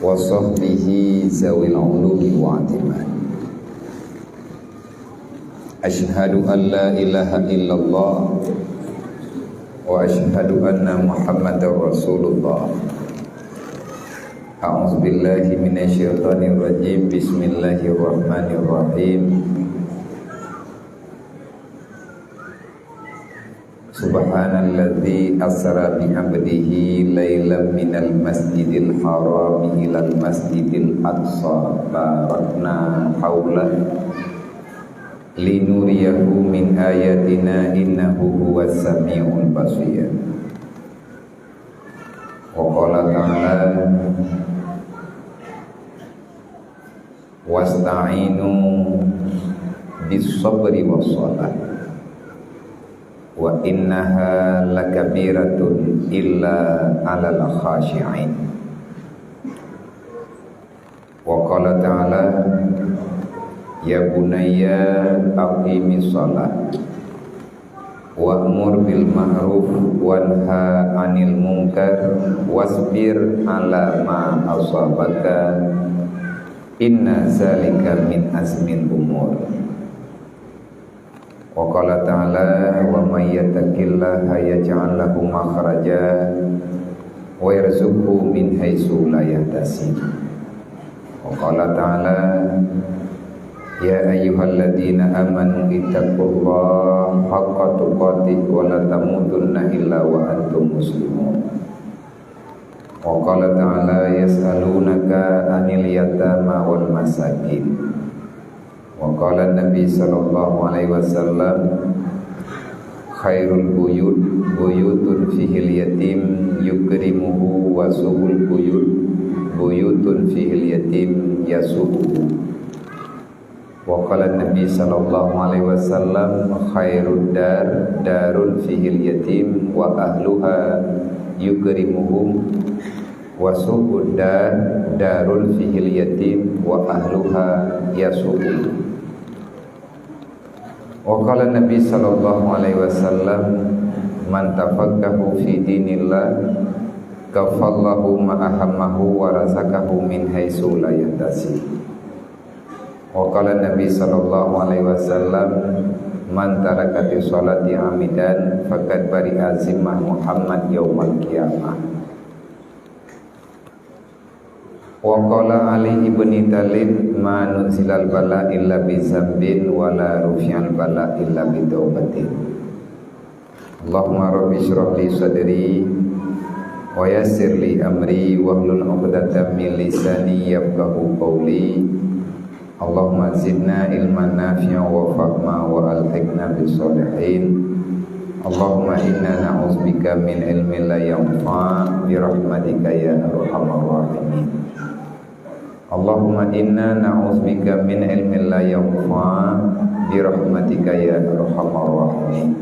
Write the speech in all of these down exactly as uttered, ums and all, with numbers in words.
wa sahbihi zawil ulumi wa i'timad. Asyhadu an la ilaha illallah wa asyhadu anna Muhammadar Rasulullah. A'udzubillahi minasyaitonirrajim. Bismillahirrahmanirrahim. Subhanalladzi asra bi 'abdihi lailam minal masjidil harami ilal masjidil aqsa barakna haulah linuriyahu min ayatina innahu huwas samiul basir. Wa qala ta'ala, "Wasta'inu bis sabri was shalah, wa innaha lakabiratun illa 'alal khashi'in." Wa qala ta'ala, "Ya bunayya aqimis shalah, wa'mur bil ma'ruf wanha 'anil munkar wasbir 'ala ma asabaka, inna zalika min azmil umur." Wa qala ta'ala, "Wa may yattaqillaha yaj'al lahu makhraja wa yarzuqhu min haitsu la yahtasib." Wa qala ta'ala, "Ya ayyuhalladzina amanu ittaqullaha haqqa tuqatih wa la tamutunna illa wa antum muslimun." Wa qala ta'ala, "Yas'alunaka 'anil yatama wal masakin." Wa qala Nabi sallallahu alaihi wasallam, "Khairul buyut, buyutun fihil yatim yukrimuhu, wa su'ul buyut, buyutun fihil yatim yasu'uhu." Wa qala Nabi sallallahu alaihi wasallam, "Khairud dar, darun fihil yatim wa ahluha yukrimuhum, wa su'ud dar, darun fihil yatim wa ahluha yasu'uhum." Wa qala Nabi sallallahu alaihi wasallam, "Man tafaqaha fi dinillah, kafallahu ma ahammahu wa razaqahu min haitsu la yahtasib." Wa qala Nabi sallallahu alaihi wasallam, "Man taraka fi sholati amidan faqad bari'a zimmah Muhammad yaumal qiyamah." Wa qala Ali ibni Thalib, "Ma nuzilal bala illa bi dzambin, wa la rufi'al bala illa bi taubatin." Allahumma rabbi shrah li sadri, wa yassir li amri, wahlul 'uqdatam min lisani yafqahu qawli. Allahumma zidna ilman nafi'a wa fahma wa alhiqna bis shalihin. Allahumma inna na'udzubika min ilmin la yanfa' bi rahmatika ya arhamar rahimin. Allahumma inna na'udzubika min ilmin la yanfa' bi rahmatika ya arhamar rahimin.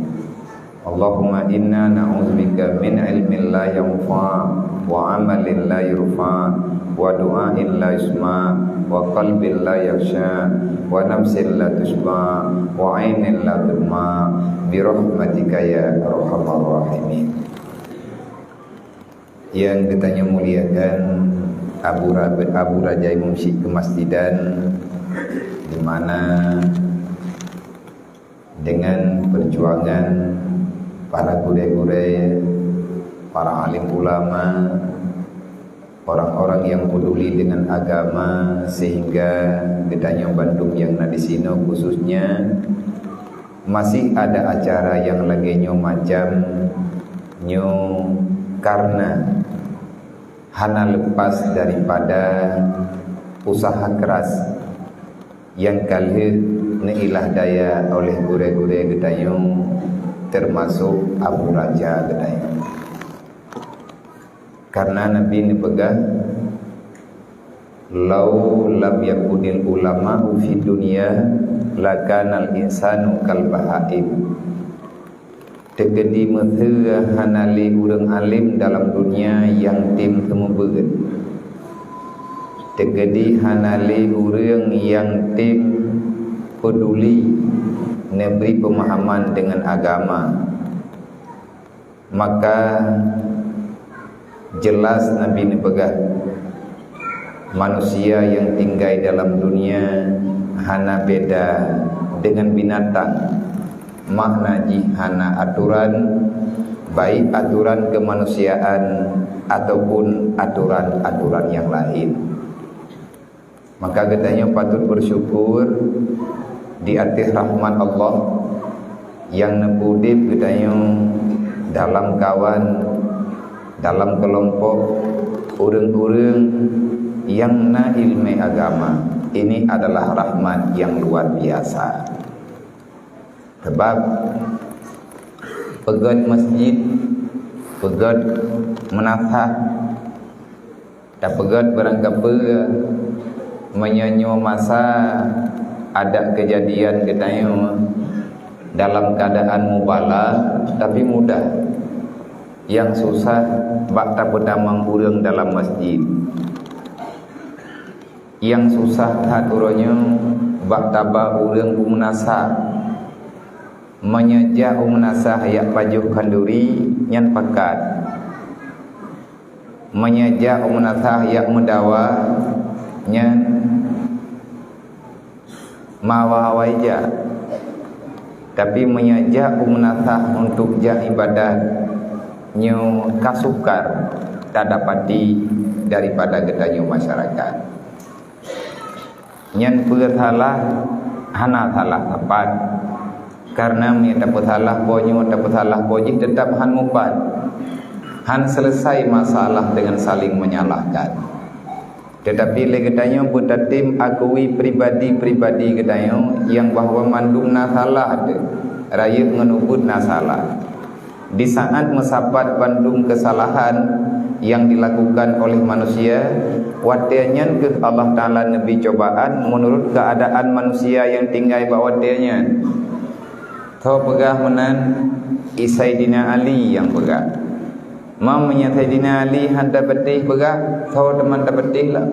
Allahumma inna na'udzubika min ilmin la yanfa' wa amalin la yurfa' wa du'ain la yusma' wa qalbin la yakhsha' wa nafsin la tasyba' wa ainin la tadma' bi rahmatika ya arhamar rahimin. Nyang geutanyoe muliakan Abu Ra-, Abu Raja Imum Syik Kemasjidan, di mana dengan perjuangan para gurée-gurée, para alim ulama, orang-orang yang peduli dengan agama, sehingga geutanyoe bandum nyang na di sinoe khususnya masih ada acara nyang lagée nyoe macam nyoe karena hana lepas daripada usaha keras nyang ka lheueh neuilah daya oleh gurée-gurée geutanyoe, termasuk Abu Raja geutanyoe. Karena Nabi neupeugah, "Lau lam yakunil ulama'u fid dunya, lakanal insanu kal bahaim." Teukeudi meuseu hana lé ureuëng além dalam dunia nyang tem seumeubeuet. Teukeudi hana lé ureuëng nyang tem peuduli neubri peumahaman deungon agama, maka jeulaih Nabi neupeugah, Manusia yang tinggai dalam dunia hana beda dengan binatang. Makna jih hana aturan, baik aturan kemanusiaan ataupun aturan-aturan yang lain. Maka geutanyoe patut bersyukur di ateueh rahmat Allah nyang neupeudeb geutanyoe dalam kawan, dalam kelompok, ureuëng-ureuëng nyang na iéleumé agama. Ini adalah rahmat nyang luar biasa. Sabab peugét masjid, peugét meunasah, tapeugét barangkapeue, meunyoe nyoe masa adak keujadian geutanyoe dalam keuadaan mubalah, tapi mudah. Nyang susah bak tapeutamong ureuëng dalam masjid. Nyang susah that uroe nyoe bak taba ureuëng u meunasah. Meunyoe jak u meunasah jak pajoh khanduri, nyan pakat. Meunyoe jak u meunasah jak meudawa, nyan meuawai-awai jak. Tapi meunyoe jak u meunasah untuk jak ibadat, nyoe ka sukar tadapati daripada geutanyoe masyarakat. Nyan peue salah, hana salah sapat. Karena meunyoe tapeusalah po nyoe, tapeusalah po jih, teutap han mupat. Han selesai masalah dengan saling menyalahkan. Tetapi lé geutanyoe beutatem akui pribadi-pribadi geutanyoe nyang bahwa mandum na salah teuh, rayeuk ngon ubit na salah. Di saat meusapat bandum keusalahan nyang dilakukan oleh manusia, watée nyan kheueh Allah Taala neubri cobaan meunurot keuadaan manusia nyang tinggai bak watée nyan. Tho peugah meunan, i Saidina Ali nyang peugah. Ma meunyoe Saidina Ali han tapatéh peugah, tho teuma tapatéh lah.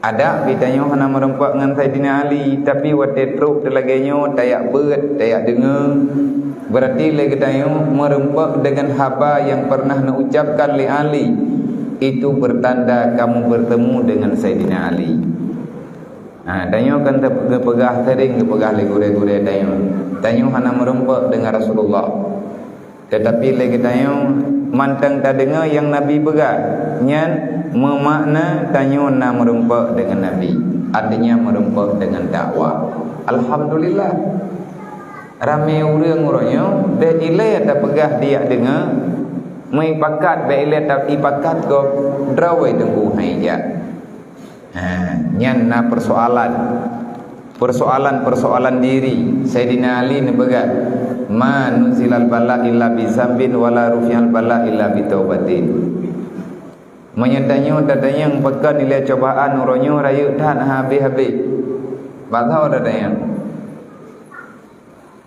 Adak geutanyoe hana meurumpok ngon Saidina Ali, tapi watée trok teulagée nyoe tajak beuet, tajak deungoe, beurati lé geutanyoe meurumpok deungon haba nyang peureunah neuucapkan lé Ali. Itu beurtanda kamoe beurtemu deungon Saidina Ali. Ha, tanyoe kan teupeugah, seuring geupeugah lé gurée-gurée tanyoe. Tanyoe hana meurumpok deungon Rasulullah. Tetapi lé geutanyoe mantong tadeungoe nyang Nabi peugah, nyan meumakna tanyoe na meurumpok deungon Nabi, artinya meurumpok deungon dakwah. Alhamdulillah. Ramé ureuëng uroe nyoe, bék ilée tapeugah dijak deungoe, meuipakat bék ilée ta-, ipakat gob, droe teungku hai jak. Ha, nyan na persoalan. Persoalan-persoalan diri. Saidina Ali neupeugah, "Ma nuzilal bala illa bi zambin wa la rufi'al bala illa bi taubatin." Meunyoe tanyoe tatanyong pakon ilée cobaan uroe nyoe rayeuk that habéh-habéh. Bak soe tatanyong?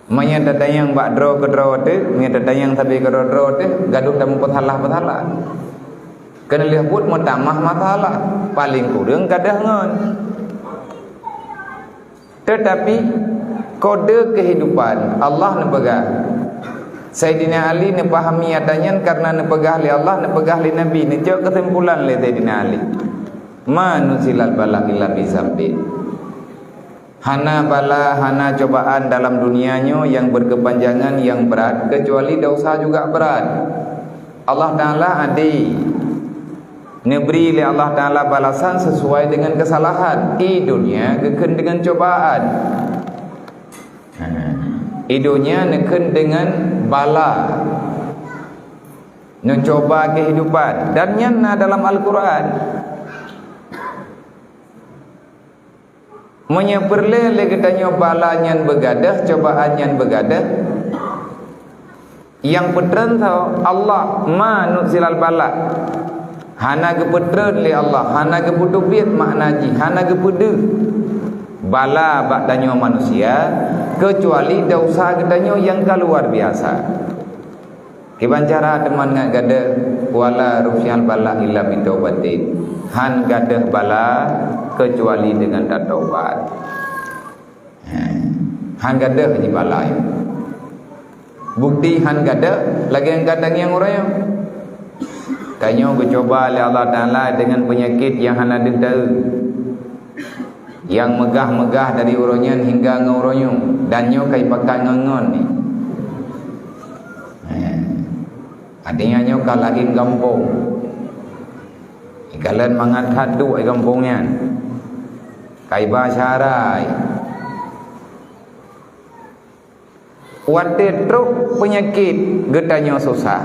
Meunyoe tatanyong bak droe keudroe teuh, meunyoe tatanyong sabe keudroe-droe teuh, gadôh tameupeusalah-peusalah. Keuneulheueh buet meutamah masalah, paleng kureueng gadôh ngon. Teutapi, kode keuhidupan Allah neupeugah. Saidina Ali neupahami ata nyan kareuna neupeugah lé Allah, neupeugah lé Nabi, neucok keusimpulan lé Saidina Ali. Ma nuzilal bala illa bi zambin. Hana bala, hana cobaan dalam dunia nyoe nyang berkepanjangan, nyang brat, kecuali dosa juga brat. Allah Taala adé. Neubri lé Allah Taala balasan sesuai dengan kesalahan. I dunia geukheun dengan cobaan. Ha. I dunia neukheun dengan bala. Neucoba kehidupan. Dan nyan na dalam Al-Quran. Meunyoe peureulée lé geutanyoe bala nyan beugadôh, cobaan nyan beugadôh, nyang peutreun soe? Allah, ma nuzilal bala. Hana geupeutreun lé Allah, hana geupeuteubiet makna jih, hana geupeudeuh bala bak tanyoe manusia, keucuali desya geutanyoe nyang ka luar biasa. Kiban cara teuma ngat gadôh, "Wala rufi'al bala illa bitaubatin." Han gadôh bala keucuali deungon tatobat. Ha. Han gadôh jih bala nyan. Bukti han gadôh lagée nyang ka tangieng uroe nyoe. Tanyoe geucuba lé Allah Taala deungon peunyakét nyang hana deuh taeu, nyang meugah-meugah dari uroe nyan hingga ngon uroe nyoe, dan nyoe ka ipakat ngon-ngon ni. Eh, artinya nyoe ka laén gampông. Ikalon mangat that duek gampông nyan. Ka iba syarai. Watée trok peunyakét geutanyoe susah,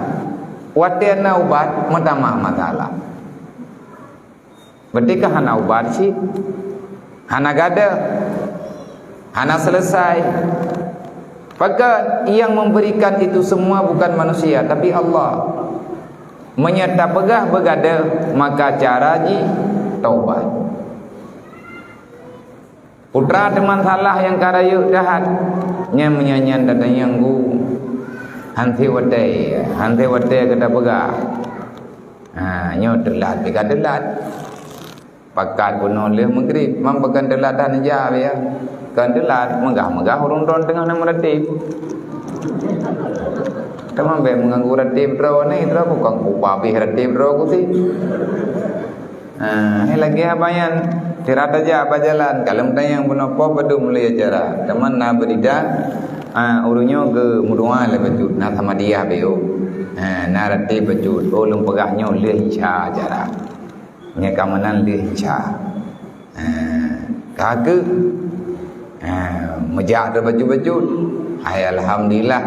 watée na ubat meutamah masalah. Berarti ka hana ubat cit, hana gadôh, hana selesai. Pakon yang memberikan itu semua bukan manusia, tapi Allah. Meunyoe tapeugah beugadôh, maka cara jih taubat. Putra teuma salah nyang ka rayeuk that. Nyan meunyoe nyan datang nyang gu. Hanse watée, hanse watée gata peugah. Ha, nyoe teulat pih ka teulat. Pakat bunoe lheueh meugrib, mam pakon teulat that neujak ya. Kon teulat, meugah-meugah ureuëng droen teungoh na meuratéb. Teuma bék meuganggu ratéb droe ni, droe bukon kupa pih ratéb droe kusi. Ha, hai lagée haba nyan, sira tajak bak jalan, kalon tanyong bunoe po padum lé acara. Teuma na beurita, ha, ureuëng nyoe geumeudoa lé bacut, na samadiyah beu. Ha, na ratéb bacut, oh lôn peugah nyoe lheueh isya acara. Nyoe ka meunan lheueh isya. Ha, ka keuh. Ha, meujak droe bacut-bacut. Hai alhamdulillah.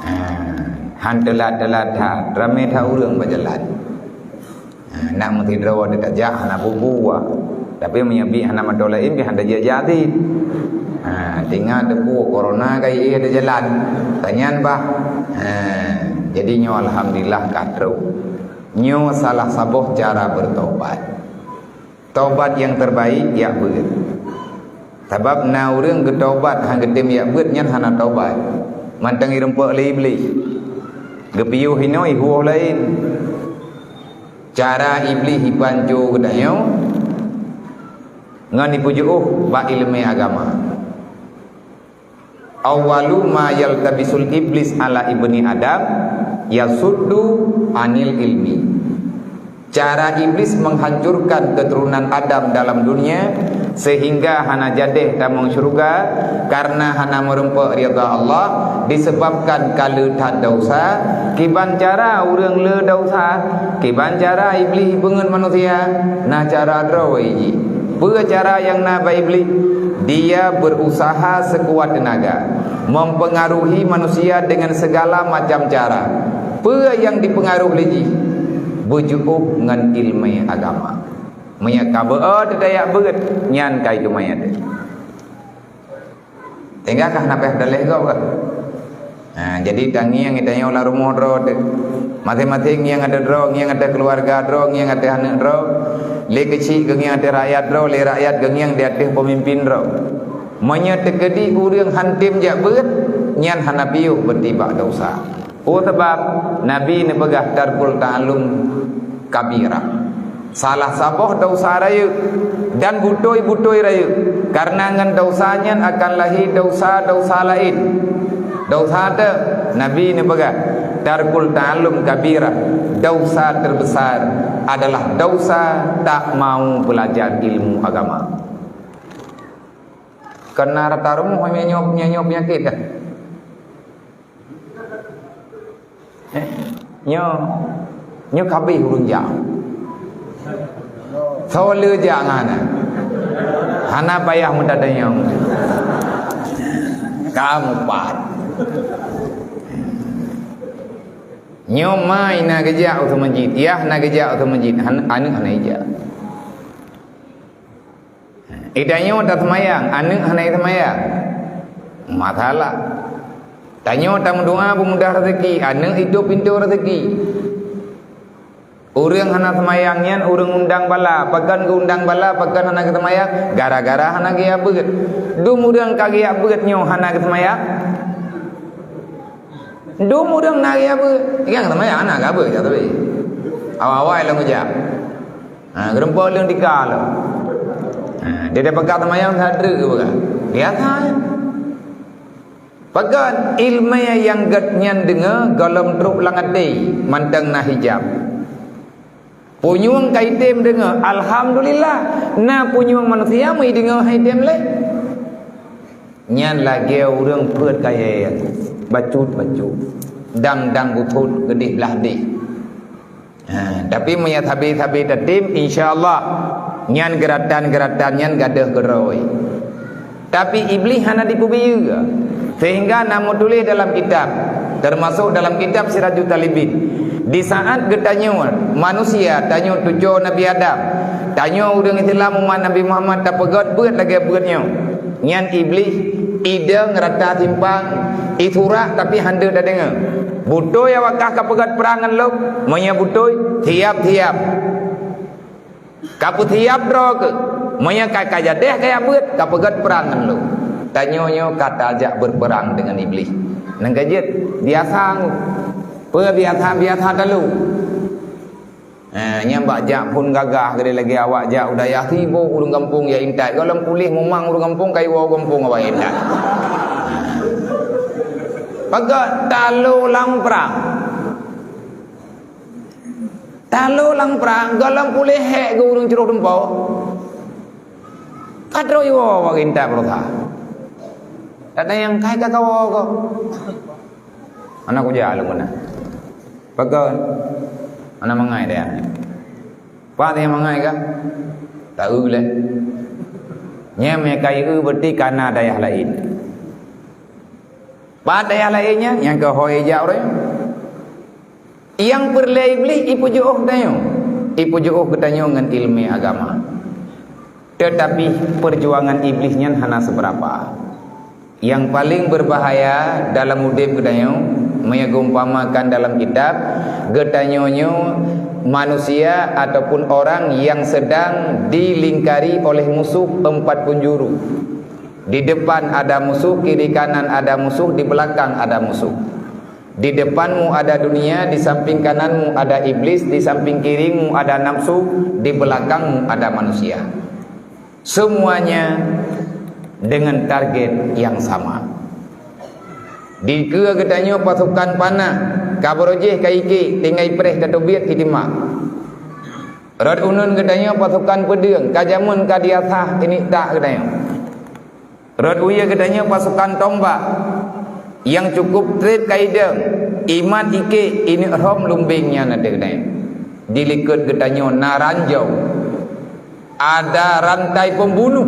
Ha, han teulat-teulat that, ramé that ureuëng bak jalan. Ha, nak meusidroe teutajak hana bubu. Tapi meunyoe biet hana mantong laén, biet hana tajak-jak cit. Ha, teungoh teupeu corona ka ié di jalan. Tanyan bah. Ha, jadi nyoe alhamdulillah ka trok. Nyoe salah saboh cara beurtaubat. Taubat nyang terbaik yak beuet. Sabab na ureuëng geutaubat han geutem yak beuet nyan hana taubat. Mantong irumpok lé Iblih. Geupiôh inoe ihuoh laén. Cara Iblih ipanco geutanyoe ngon ipeujuôh bak iéleumé agama. Awwalu ma yaltabisul iblis ala ibni Adam yasuddu anil ilmi. Cara iblis menghancurkan keturunan Adam dalam dunia sehingga hana jadeh tamong syeuruga karena hana meurumpok ridha Allah disebabkan ka le that dosa. Kiban cara ureuëng le dosa? Kiban cara iblis beungon manusia? Na cara droe jih. Peue cara nyang na bak iblih? Dia berusaha sekuat tenaga mempengaruhi manusia dengan segala macam cara. Peue nyang dipeungaruh lé jih? Beujuôh ngon iéleumé agama. Meunyoe ka beu-o teutajak beuet, nyan ka itumayat. Sehingga ka hana payah daleh gob ka. Ha, jadi tangieng geutanyoe lam rumoh droe teuh. Maséng-maséng ngieng ateueh droe, ngieng ateueh keuluwarga droe, ngieng ateueh aneuëk droe. Lé keuchik geungieng ateueh rakyat droe, lé rakyat geungieng di ateueh peumimpén droe. Meunyoe teukeudi ureuëng han tem jak beuet, nyan hana piôh beutibak desya. Peue sabab? Nabi neupeugah tarkul ta'allum kabirah. Salah saboh desya rayeuk dan butôi-butôi rayeuk. Kareuna ngon desya nyan akan lahé desya-desya laén. Desya teuh, Nabi neupeugah, tarkul ta'allum kabirah. Desya terbesar adalah desya tak mau belajar ilmu agama. Keunan rata rumoh meunyoe, meunyoe peunyakét kan? Eh, nyoe, nyoe ka abéh ureuëng jak. Soe le jak ngon hana? Hana payah meutatanyong. Ka mupat. Nyoe ma na geujak u masjid, yah na geujak u masjid, han-, aneuëk hana ijak. Eh, tanyoe taseumayang, aneuëk hana seumayang. Masalah. Tanyoe tameudoa beumudah rezeki, aneuëk itôb pintoe rezeki. Ureuëng hana seumayang nyan ureuëng undang bala, pakon geuundang bala, pakon hana geuseumayang, gara-gara hana geujak beuet. Dum ureuëng ka geujak beuet nyoe hana geuseumayang. Dum ureuëng na geujak beuet, nyang seumayang hana geujak beuet, tapi awai-awai lom geujak. Ha, geureumpok leueng tika lom. Ha, dia dah peugah seumayang sadrek ke peugah. Biasa je. Pakon iéleumé nyang gét nyan deungoe gohlom trok lam até mantong na hijab. Punyueng ka item deungoe, alhamdulillah. Na punyueng manusia meuideungoe han item lé. Nyan lagée ureuëng peuet kayée, bacut-bacut, dang-dang bukot keudeh blah deh. Ha, tapi meunyo sabe-sabe tatem, insya Allah, nyan geuratan-geuratan nyan gadôh geurôi. Tapi Iblih hana jipeubiyeu, sehingga na meutuléh dalam kitab, teumasok dalam kitab Sirajut Talibin, di saat geutanyoe manusia, tanyoe cucoe Nabi Adam, tanyoe ureuëng Islam umat Nabi Muhammad tapeugét beuet lagée beuet nyoe, nyan Iblih idong rata simpang, isurak tapi hana tadeungoe. Beutôi awak kah ka peugét prang ngon lôn? Meunyo beutôi, siap-siap. Ka peusiab droe keuh. Meunyo ka, ka jadeh kaya beuet, ka peugét prang ngon lôn. Tanyoe nyoe ka tajak berperang dengan Iblih. Nyang ka jeuet, biasa ngon. Peue biasa, biasa talu. Eh, nyang bak jak phon gagah geude lagée awak jak u dayah sibok ureuëng gampông ya intat. Gohlom puléh mumang ureuëng gampông kai woe gampông awak intat. Pakat talu lam prang. Talu lam prang, gohlom puléh hék geu ureuëng crôh dumpo. Ka troh iwoe bak intat beureusaha. Tanda nyang kai ka kawoe ko. Hana kujak lôn meunan. Pakon? Hana mangai dayah. Pat nyang mangai ka? Ta eu lé. Nyang meukai eu berarti kana dayah laén. Pat dayah laén nyan nyang keuhôi jak ureuëng. Nyang peureulée Iblih ipeujeuôh geutanyoe, ipeujeuôh geutanyoe ngon iéleumé agama. Teutapi peujuangan Iblih nyan hana seubeurapa. Nyang paleng beurbahaya dalam udeb geutanyoe, meunyoe geuumpamakan dalam kitab, geutanyoe nyoe manusia ataupun orang nyang seudang dilingkari oleh musoh empat penjuru. Di depan ada musoh, kiri kanan ada musoh, di beulakang ada musoh. Di depanmu ada dunia, di samping kananmu ada iblis, di samping kirimu ada nafsu, di belakangmu ada manusia. Semuanya dengan target yang sama. Dikeue geutanyoe pasukan panah, ka barô jih ka ikek, tinggai preh tateubiet hitimak. Rot uneuen geutanyoe pasukan peudeueng, ka jameun ka diasah ineuk tak geutanyoe. Rot uye geutanyoe pasukan tombak nyang cukup treb ka idong, iman ikek, ineuk rhom lumbeng nyan ateueh geutanyoe. Di likot geutanyoe na ranjau, ada rantai pembunuh.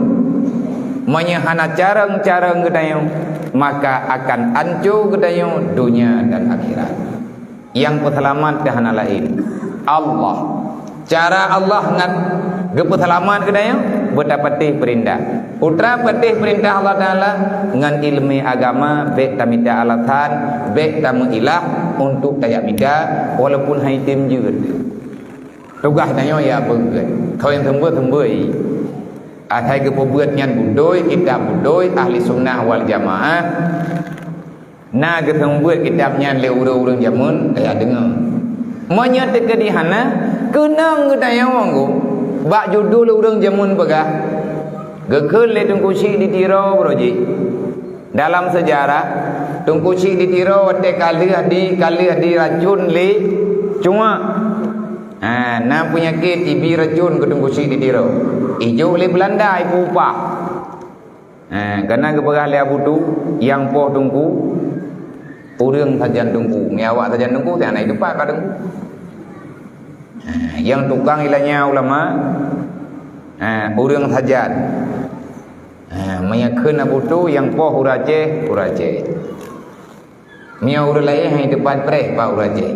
Meunyoe hana carông-carông geutanyoe, maka akan anco geutanyoe donya dan akhirat. Nyang peuseulamat teuh hana laén, Allah. Cara Allah ngat geupeuseulamat geutanyoe beutapatéh peurintah. Peue treuk patéh peurintah Allah Taala? Ngon iéleumé agama, bék tamita alasan, bék tameuilah untuk tajak mita, walaupun han item jeuet. Tugaih tanyoe ya beugét. Kawén seumeubeuet-seumeubeuet. Asai geupeubeuet nyan beutôi, kitab beutôi, ahli sunnah wal jamaah. Na geuseumeubeuet kitab nyan lé ureuëng-ureuëng jameun, kaya deungoe. Meunyoe teukeudi hana, keunong geutanyoe ngon bak judul ureuëng jameun peugah. Geukheun lé Teungku Chik di Tiro beurojih. Dalam seujarah, Teungku Chik di Tiro watée ka lheueh di, ka lheueh diracun lé cuak. Ha, na peunyakét ibi racun keu Teungku Chik di Tiro. Ijok lé Beulanda ipeupah. Ha, kana geupeugah lé Abu Tu, nyang poh Teungku, ureuëng sajan Teungku. Meunyo awak sajan Teungku, tiang na iteupat bak Teungku. Ha, nyang tukang ilanya ulama, ha, ureuëng sajan. Ha, meunyo kheun Abu Tu, nyang poh ureuëng Aceh, ureuëng Aceh. Meunyo ureuëng laén han iteupat preh bak ureuëng Aceh.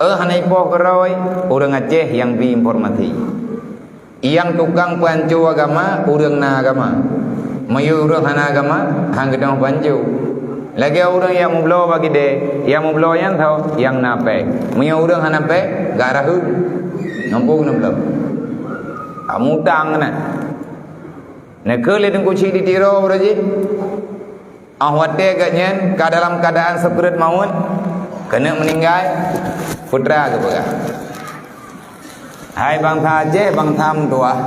Eh, hana ipoh keurôi, ureuëng Aceh nyang bi informasi. Nyang tukang peuhanco agama, ureuëng na agama. Meunyo ureuëng hana agama, han geutanyoe peuhanco. Lagée ureuëng nyang meubloe bak kidée, nyang meubloe nyan soe, nyang na péng. Meunyo ureuëng hana péng, gak rayeuk. Nyoe peue keuneuk bloe? Kamu utang keunan. Neukheun lé Teungku Chik di Tiro uroe jih. Óh watée geuhnyan ka dalam keuadaan sakreut mawöt, keuneuk meuninggai, peue treuk geupeugah, "Hai bansa Aceh, bansa meutuwah,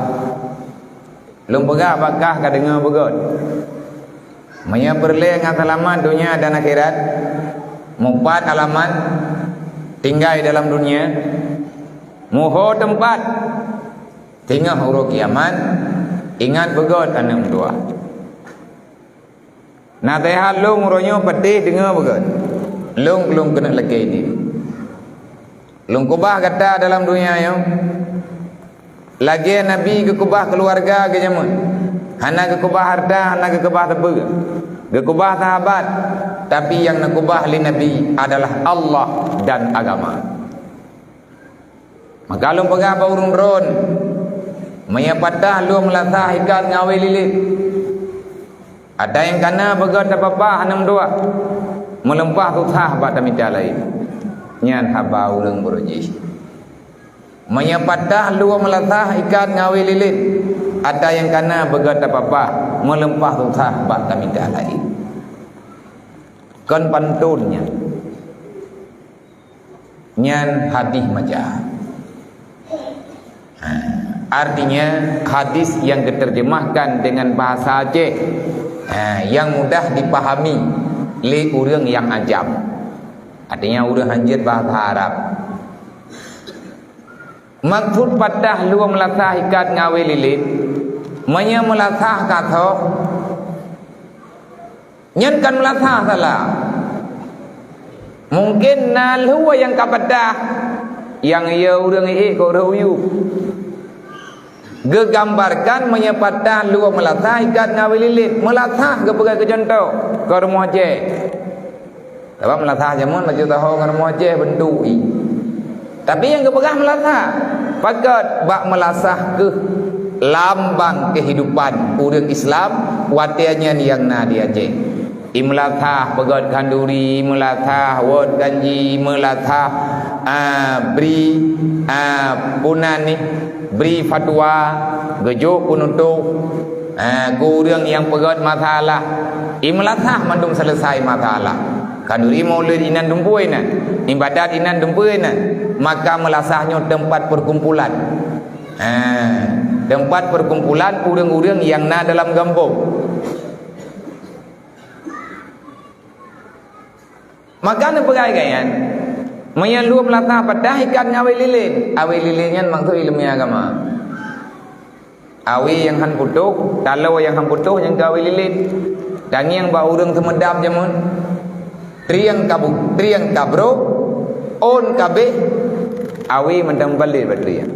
lôn peugah bak kah ka deungoe beugöt. Meunyoe peureulée ngon seulamat donya dan akhirat, mupat alamat tinggai dalam donya, Muho teumpat, teungoh uroe kiamat, ingat beugöt aneuk meutuah. Naseuhat lôn uroe nyoe patéh deungoe beugöt. Lôn, lôn keuneuk lakée nyan. Lôn keubah gata dalam donya nyoe lagée Nabi geukeubah keuluwarga geuh jameun. Hana geukeubah hareuta, hana geukeubah sapeue. Geukeubah sahabat, tapi nyang neukeubah lé Nabi adalah Allah dan agama. Maka lôn peugah bak ureuëng droen, meunyoe patah lôn meulasah ikat ngon awé lilét, ata nyang kana beugöt tapapah aneuk meutuah, meulimpah susah bak tamita laén. Nyan haba ureuëng beureuji. Meunyoe patah lôn meulasah ikat ngon awé lilét, ata nyang kana beugöt tapapah, meulimpah susah bak tamita laén. Kon pantôn nyan. Nyan hadis macam. Ha, artinya hadis yang diterjemahkan dengan bahasa Aceh, ha, yang mudah dipahami lé ureuëng nyang ajam. Artinya ureuëng hanjeuet bahasa Arab. Maksud patah lôn meulasah ikat ngon awé lilét, meunyoe meulasah ka soh, nyan kon meulasah salah. Mungken na lheueh nyang ka patah, nyang yö ureuëng ék keu ureuëng uyueb. Geugambarkan meunyoe patah lôn meulasah ikat ngon awé lilét. Meulasah geupeugah keu cuntoh, keu rumoh jeh. Sabab meulasah jameun laju taho ngon rumoh jeh beuntuk i. Tapi nyang geupeugah meulasah, pakon bak meulasah keuh lambang kehidupan ureuëng Islam watée nyan nyang na di Aceh. I meulasah peugöt khanduri, meulasah wot ganji, meulasah, ah, bri, ah, punan nih, bri fatwa, geujok peunutôh, ah, keu ureuëng nyang peugöt masalah. I meulasah mandum seuleusai masalah. Khanduri maulid inan dumpeue inan, ibadat inan dumpeue inan. Maka meulasah nyoe teumpat peukumpulan. Ah, teumpat peukumpulan ureuëng-ureuëng nyang na dalam gampông. Maka neupeugah lagée nyan, meunyoe lôn meulasah patah ikat ngon awé lilét. Awé lilét nyan maksud iéleumé agama. Awé nyang han putôh, taloe nyang han putôh nyang keu awé lilét. Tangieng bak ureuëng seumeudab jameun. Trieng ka bu-, trieng ka brôk, ôn ka béh, awé mantong balek bak trieng.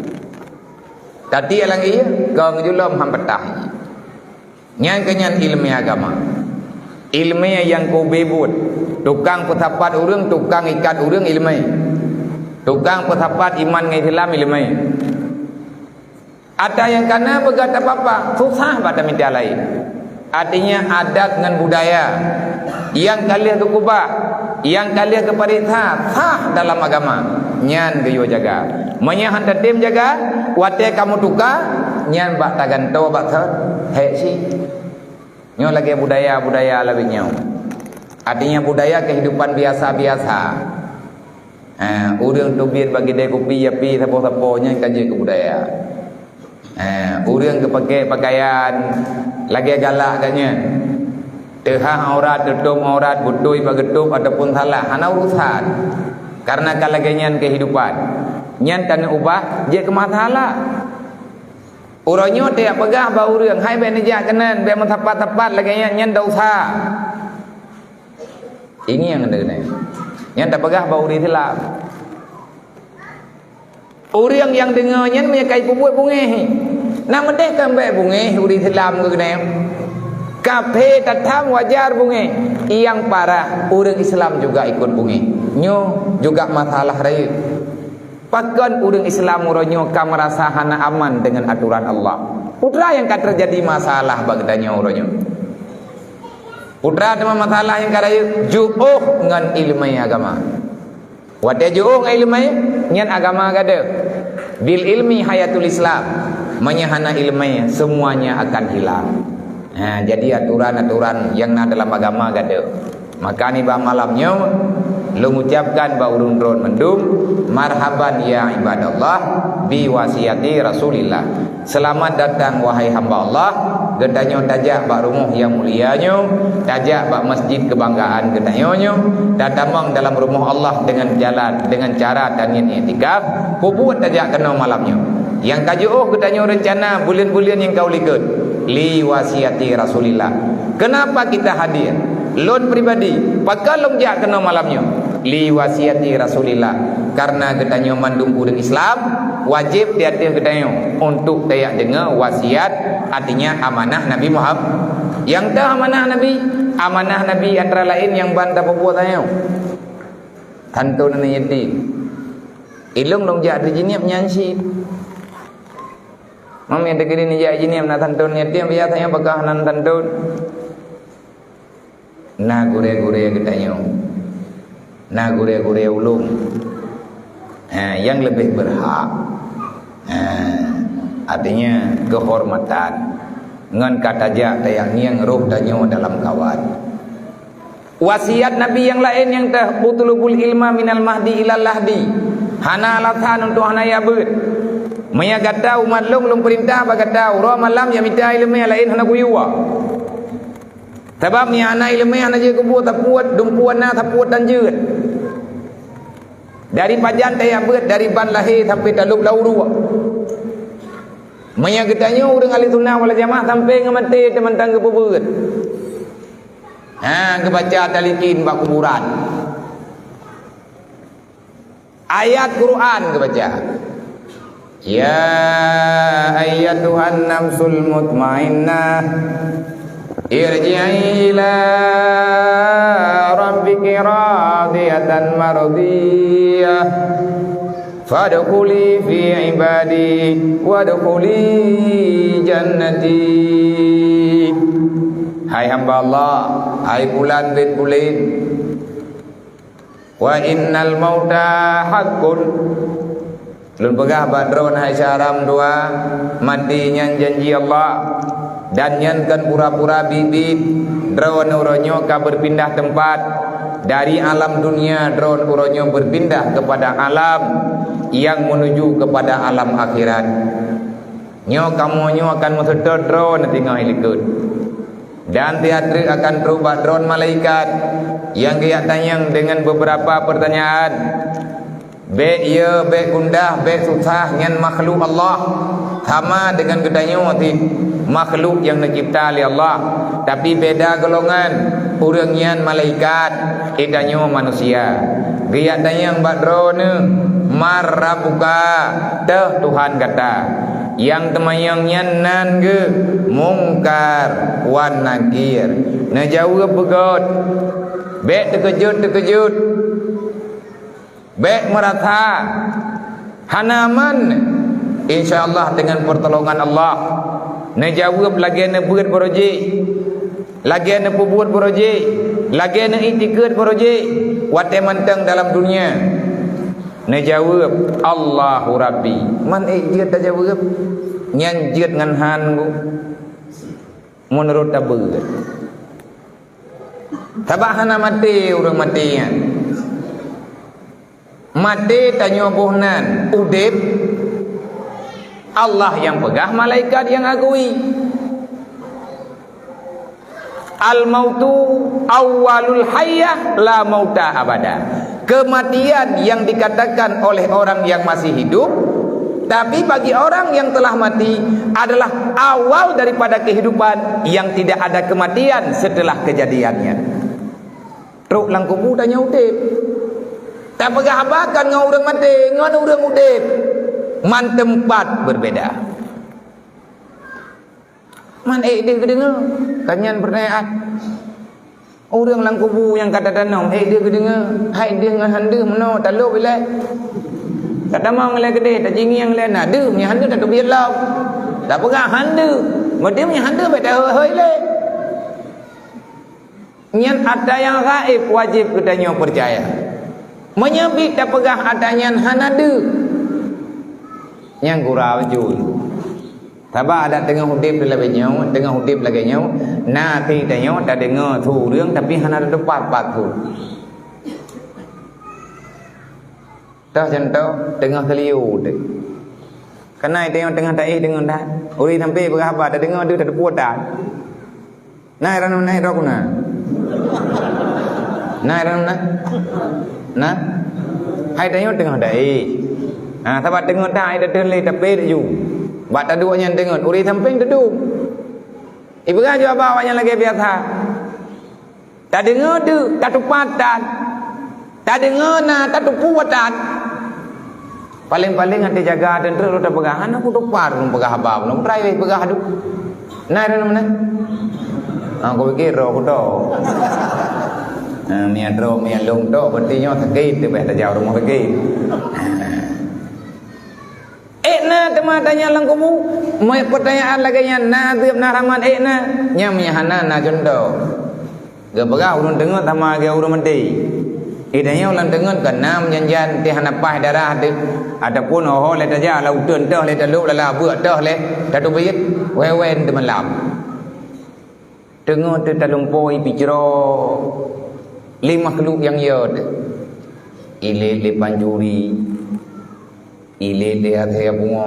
Tatiek lam ié, kong julom han patah. Nyan keuh nyan iéleumé agama. Iéleumé nyang keu ubé buet. Tukang peusapat ureuëng, tukang ikat ureuëng iéleumé. Tukang peusapat iman ngon Islam iéleumé. Ata nyang kana beugöt tapapah, susah bak tamita laén. Artinya adat ngon budaya nyang ka lheueh geukeubah, nyang ka lheueh geupareksa sah dalam agama, nyan geuyue jaga. Meunyoe han tatem jaga, watée ka meutuka, nyan bak tagantoe bak thon, hék cit. Nyoe lagée budaya-budaya laén nyoe. Artinya budaya kehidupan biasa-biasa. Ha, ureuëng teubiet bak keudée kupi, api, sapo-sapo nyan ka jeuet keu budaya. Ha, ureuëng geupakai pakaian lagée galak geuh nyan. Teuhah aurat, teutom aurat, beutôi bak geutôb ataupun salah, hana urusan. Karena ka lagée nyan kehidupan. Nyan taneuk ubah jeuet keu masalah. Uroe nyoe tajak peugah bak ureuëng, "Hai bék neujak keunan, bék meusapat-sapat lagée nyan, nyan desya." Ingieng deungon nyan. Nyan tapeugah bak ureuëng Islam. Ureuëng nyang deungoe nyan meunyoe ka jipeubuet beungéh. Nak meudeh kan bék beungéh ureuëng Islam keu geuhnyan. Kafé tatham wajar beungéh. Nyang parah ureuëng Islam juga ikot beungéh. Nyoe juga masalah rayeuk. Pakon ureuëng Islam uroe nyoe ka meurasa hana aman deungon atoran Allah? Peue teuma nyang ka teujadi masalah bak geutanyoe uroe nyoe? Peue teuma masalah nyang ka rayeuk? Jiôh ngon iéleumé agama. Watée jiôh ngon iéleumé, nyan agama gadôh. Bil ilmi hayatul Islam. Meunyoe hana iéleumé, semuanya akan hilang. Ha, jadi aturan-aturan nyang na dalam agama gadôh. Maka nibak malam nyoe, lôn ucapkan bak ureuëng droen mandum, marhaban ya ibadallah, bi wasiati Rasulillah. Selamat datang, wahai hamba Allah, Geutanyoe tajak bak rumoh nyang mulia nyoe, tajak bak masjid keubanggaan geutanyoe nyoe, tatamong dalam rumoh Allah deungon jalan, deungon cara taniet iktikaf, peubuet tajak keunoe malam nyoe. Nyang ka jiôh geutanyoe reuncana buleuen-buleuen nyang ka u likot, li wasiati Rasulillah. Kenapa kita hadir? Lôn pribadi, pakon lôn jak keunoe malam nyoe? Li wasiati Rasulillah. Karena geutanyoe mandum ureuëng Islam, wajéb di ateueh geutanyoe untuk tajak deungoe wasiat, artinya amanah Nabi Muhammad. Nyang teuh amanah Nabi, amanah Nabi antara laén nyang ban tapeubuet tanyoe. Tantu nenek yatim. Ilong lôn jak di Jeunieb nyan cit. Mami teukeudi neujak Jeunieb na tantu nenek yatim, biasanya peugah nan tantu. Na gurée-gurée geutanyoe, na gurée-gurée ulôn, ha, nyang leubeh beurhak, ha, artinya keuhormatan, ngon ka tajak tayang ngieng roh tanyoe dalam kawan. Wasiat Nabi nyang laén nyang teuh, "Utlubul ilma minal mahdi ilal lahdi." Hana alasan untuk hana jak beuet. Meunyoe gata umat lôn, lôn peurintah bak gata, uroe malam jak mita iéleumé, laén hana kuyue. Sabab meunyoe hana iéleumé hana jeuet keubuet, sapeue dumpeue na, sapeue tan jeuet. Dari pajan tajak beuet, dari ban lahé sampai talôb lam uruek. Meunyoe geutanyoe ureuëng ahli sunnah wal jamaah sampai ngon maté teumantong geupeubeuet. Ha, geubaca talikin bak kuburan. Ayat Quran geubaca. Ya ayyatuhan nafsul mutmainnah, irji'i ila rabbiki radiyatan mardiyah. Fadkhuli fi ibadi wadkhuli jannati. Hai hamba Allah, hai bulan bin bulan, wa innal mauta haqqun. Lôn peugah bak droeneuh hai syedara dua, maté nyan janji Allah, dan nyan kon pura-pura biet-biet. Droeneuh uroe nyoe ka beupindah teumpat. Dari alam dunia droeneuh uroe nyoe beupindah keupada alam nyang meunuju keupada alam akhirat. Nyoe kamoe nyoe akan meuseutôt droeneuh teungoh ilikot. Dan tiatreuk akan trok bak droeneuh malaikat nyang geujak tanyong deungon beubeurapa peurtanyaan. Bék yö, bék gundah, bék susah, nyan makhluk Allah. Sama deungon geutanyoe cit, makhluk nyang neucebta lé Allah, tapi beda golongan. Ureuëng nyan malaikat, geutanyoe manusia. Geujak tanyong bak droeneuh, "Man rabbuka?" Teuh Tuhan gata. Nyang teumanyong nyan nan geuh Mungkar wan Nakir. Neujaweueb beugöt. Bék teukeujot-teukeujot. Bék meurasa hana aman. Insya Allah, deungon peurtolongan Allah, neujaweueb lagée neubeuet baroe jih, lagée neupeubuet baroe jih, lagée neuiktikeuet baroe jih watée mantong dalam dunia. Neujaweueb, "Allahu Rabbi." Man ék jeuet tajaweueb, nyan jeuet ngon han geuh. Meunurot tabeuet. Sabab hana maté ureuëng maté nyan. Maté tanyoe boh nan, udeb Allah nyang peugah, malaikat nyang akui. Al-mautu awwalul hayyah la mauta abada. Kematian yang dikatakan oleh orang yang masih hidup, tapi bagi orang yang telah mati adalah awal daripada kehidupan yang tidak ada kematian setelah kejadiannya. Trok lam kubu tanyoe udeb. Tapeugah haba kon ngon ureuëng maté, ngon ureuëng udeb. Man teumpat beubeda. Man ék deuh geudeungoe, ka nyan peurtanyaan. Ureuëng lam kubu nyang ka tatanom, ék deuh geudeungoe, hai deuh ngon han deuh meunoe talôb ilée. Tatamong ilée keudeh, tajingieng ilée na deuh, meunyo han deuh tateubiet lom. Tapeugah han deuh, meudeuh meunyo han deuh bék tahôi-hôi ilée. Nyan atra nyang gaéb wajéb geutanyoe peucaya. Meunyo bit tapeugah atra nyan hana deuh, nyan gura beujeuet. Sabab adak teungoh udeb lagée nyoe, teungoh udeb lagée nyoe, na até tanyoe tadeungoe su ureuëng tapi hana teupat pat su. Toh contoh, teungoh teuliu udeb. Kana tanyoe teungoh taéh deungon that. Ureueng sampoe peugah haba, tadeungoe deuh, tateupeue that. Na iran na ira kuna. Na iran na. Na. Hai tanyoe teungoh taéh. Ha, sabab teungoh that ai tateun lé tapet ju. Bak taduek nyan deungon ureueng sampéng teuduek. Ipeugah ju haba awak nyan lagée biasa. Tadeungoe deuh, tatupat that. Tadeungoe na, tateupeue that. Paléng-paléng até jaga teuntreuk lôn tapeugah, hana kutupat lôn peugah haba, lôn trai wéh peugah deuh. Na iran mana? Ah, kupike droe kuto. Ah, mian droe, mian lôn tok, berarti nyoe sakét, teuh beh tajak rumoh sakét. Ah. Ék na teuma tanyong lam kubu? Meu peutanyaan lagée nyan, na azeub, na rahmat, ék na? Nyang meuhana na cuntoh. Geupeugah ureueng teungeut sama lagée ureueng maté. Ék tanyoe lam teungeut ka na meujan-jan teuh hana paih darah teuh, ataupun ho-ho lé tajak lam uteuen teuh lé talop lala beuk teuh lé tateubiet, wéh-wéh teumalam. Teungoh teutalumpo ipicro lé makhluk nyang yot. Ilét lé pancuri, ilét lé asée pungo,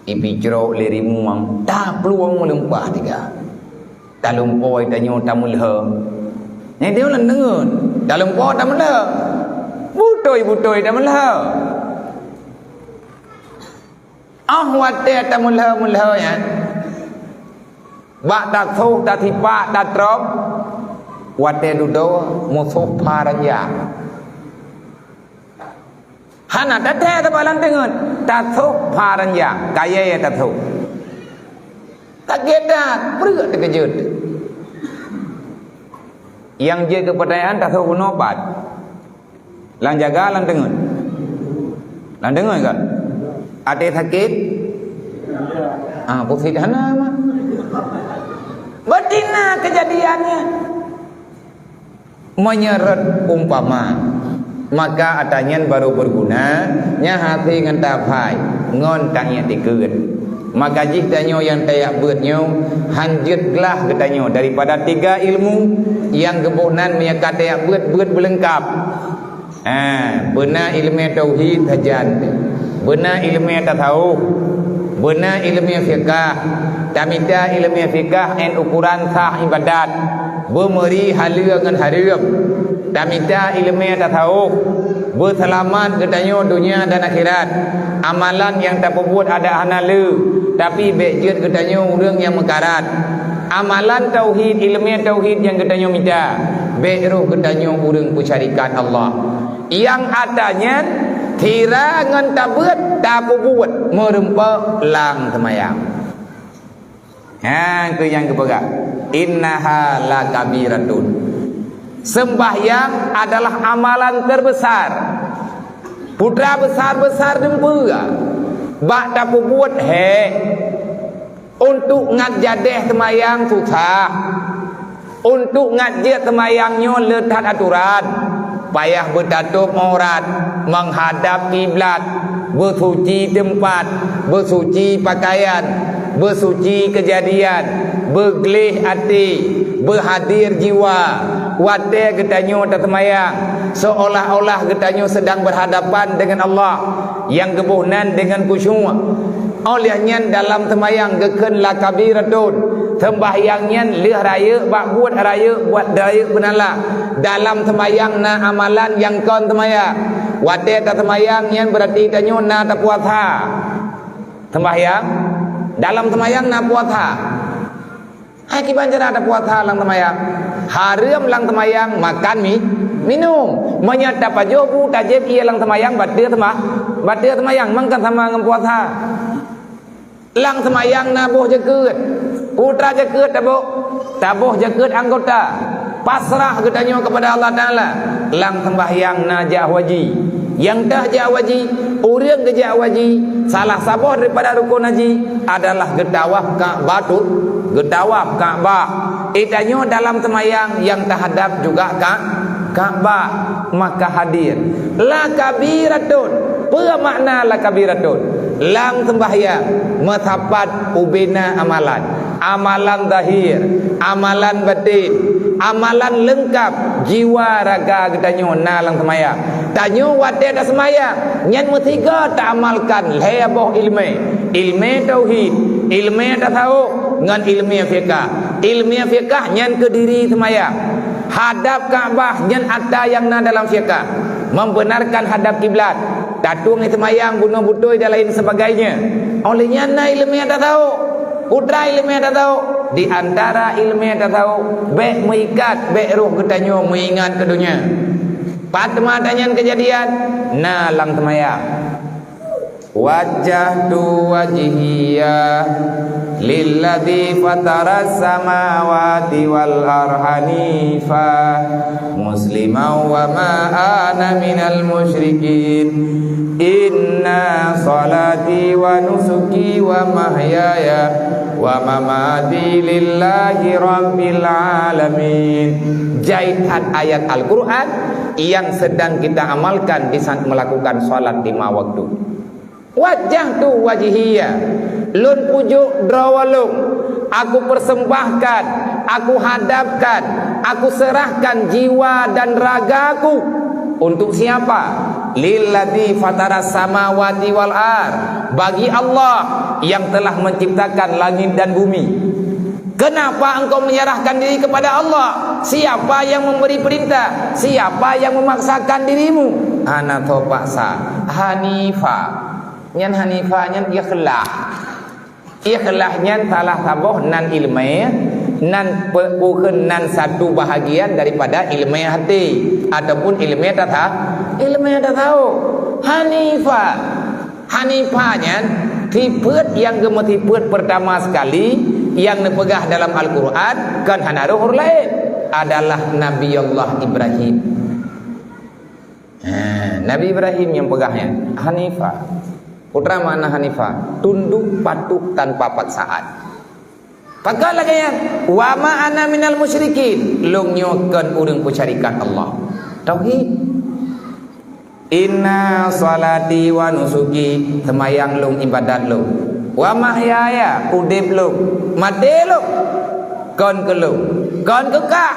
ipicro lé rimueng, taplueng meulimpah tiga. Talumpo tanyoe tameulhö. Nyan tanyoe lam teungeut, talumpo tameulhö. Butôi-butôi tameulhö. Óh watée tameulhö-meulhö nyan, bak tasoh, tasipak, tatrok, watée dudoe musoh pha ranjang. Hana tathée saban lam teungeut, tasoh pha ranjang, kayée tasoh. Kaget that, breuek teukeujot. Nyang jeuet keu peutanyaan tasoh bunoe pat. Lam jaga, lam teungeut? Lam teungeut kan? Até sakét? Ah, pusit hana mah. Berarti na keujadian nyan. Meunyoe rot umpama, maka atra nyan barô beuguna, nyan hase ngon taphai, ngon taingat dikeue. Maka jih tanyoe nyang tajak beuet nyoe, han jeuet glah geutanyoe daripada tiga ilmu nyang geuboh nan meunyoe ka tajak beuet, beuet beuleungkap. Ha, beuna ileumé tauhid sajan, beuna ileumé tasawuf, beuna ileumé fiqah, tamita ileumé fiqah 'an ukoran sah ibadat, beumeuri haleue ngon hareuem, tamita ileumé tasawuf, beuseulamat geutanyoe donya dan akhirat, amalan nyang tapeubuet adak hana le, tapi bék jeuet geutanyoe ureuëng nyang meukarat. Amalan tauhid, ileumé tauhid nyang geutanyoe mita, bék roh geutanyoe ureuëng peusyarikat Allah. Nyang atra nyan sira ngon tabeuet tapeubuet meurumpok lam seumayang. Ha, keu nyang geupeugah, "Innaha lakabiratun." Seumbahyang adalah amalan terbesar. Putra besar-besar dumpeue bak tapeubuet hék. Untuk ngat jadeh seumayang susah. Untuk ngat jeuet seumayang nyoe le that atoran. Payah beutatôb aurat, meuhadab kiblat, beusuci teumpat, beusuci pakaian, beusuci keujadian, beugleh até, beuhadér jiwa. Watée geutanyoe taseumayang, seolah-olah geutanyoe seudang beuhadapan deungon Allah nyang geuboh nan deungon khusyuk. Óh lheueh nyan dalam seumayang geukheun lakabiratun. Seumbahyang nyan lheueh rayeuk bak buet rayeuk, buet rayeuk peunala. Dalam seumayang na amalan nyang kon seumayang. Watée taseumayang nyan beurati tanyoe na tapuasa. Seumbahyang, dalam seumayang na puasa. Hai kiban cara tapuasa lam seumayang? Hareuem lam seumayang makan mi, minum. Meunyoe tapajoh bu tajép ié lam seumayang, bateue seumah-, bateue seumayang, mangkan sama ngon puasa. Lam seumayang na boh jakeuet. Putra jakeuet taboh, taboh jakeuet anggota. Pasrah geutanyoe keupada Allah Taala. Lam seumbahyang na jak haji. Nyang teuh jak haji, ureuëng geujak haji, salah saboh daripada rukun haji adalah geutawaf Ka'bah tu, geutawaf Ka'bah. Geutanyoe dalam seumayang nyang tahadab juga ka, Ka'bah, maka hadir. Lakabiratun. Peue makna lakabiratun? Lam seumbahyang meusapat ubena amalan. Amalan zahir, amalan batin, Amalan leungkap jiwa raga geutanyoe na lam seumayang. Tanyoe watée taseumayang, nyan meusigoe taamalkan lhée boh iéleumé. Iéleumé tauhid, iéleumé tasawuf, ngon iéleumé fiqah. Iéleumé fiqah nyan keu diri seumayang. Hadab Ka'bah nyan atra nyang na dalam fiqah. Membenarkan hadab kiblat. Tatueng seumayang bunoe beutôi dan lain sebagainya. Óh lheueh nyan na iéleumé tasawuf. Peue iéleumé tasawuf? Di antara iéleumé tasawuf, bék meuikat, bék roh geutanyoe meuingat keu donya. Pat teuma atra nyan keujadian, na lam seumayang. Wajjahtu wajhiya lilladzi fataras samawati wal arda hanifa musliman wa ma ana minal musyrikin. Inna salati wa nusuki wa mahyaya wa mamati lillahi rabbil alamin. Jai that ayat Al-Quran yang sedang kita amalkan di saat melakukan salat lima waktu. Wajjahtu wajhiya, lôn pujuk droe lôn, aku persembahkan, aku hadapkan, aku serahkan jiwa dan ragaku. Untuk siapa? Lilladzi fataras samawati wal ard, bagi Allah yang telah menciptakan langit dan bumi. Kenapa engkau menyerahkan diri kepada Allah? Siapa yang memberi perintah? Siapa yang memaksakan dirimu? Hana tho paksa. Hanifa. Nyan Hanifa nyan ikhlas. Ikhlas nyan salah saboh nan iéleumé, nan pe-, bukon nan satu bahagian daripada iéleumé até ataupun iéleumé tasa-, iéleumé tasawuf. Hanifa. Hanifa nyan sifeuet nyang geumeusifeuet peurtama sekali nyang neupeugah dalam Al-Quran, kon hana roh ureuëng laén, adalah Nabi Allah Ibrahim. Ha, Nabi Ibrahim nyang peugah nyan, Hanifa. Peue makna Hanifa? Tunduk patuh tanpa paksaan. Pakon lagée nyan, "Wa ma ana minal musyrikin," lôn nyoe kon ureuëng peusyarikat Allah. Tauhid. "Inna salati wa nusuki," seumayang lôn, ibadat lôn. "Wa mahyaya," udeb lôn, maté lôn. Kon keu lôn, kon keu kah,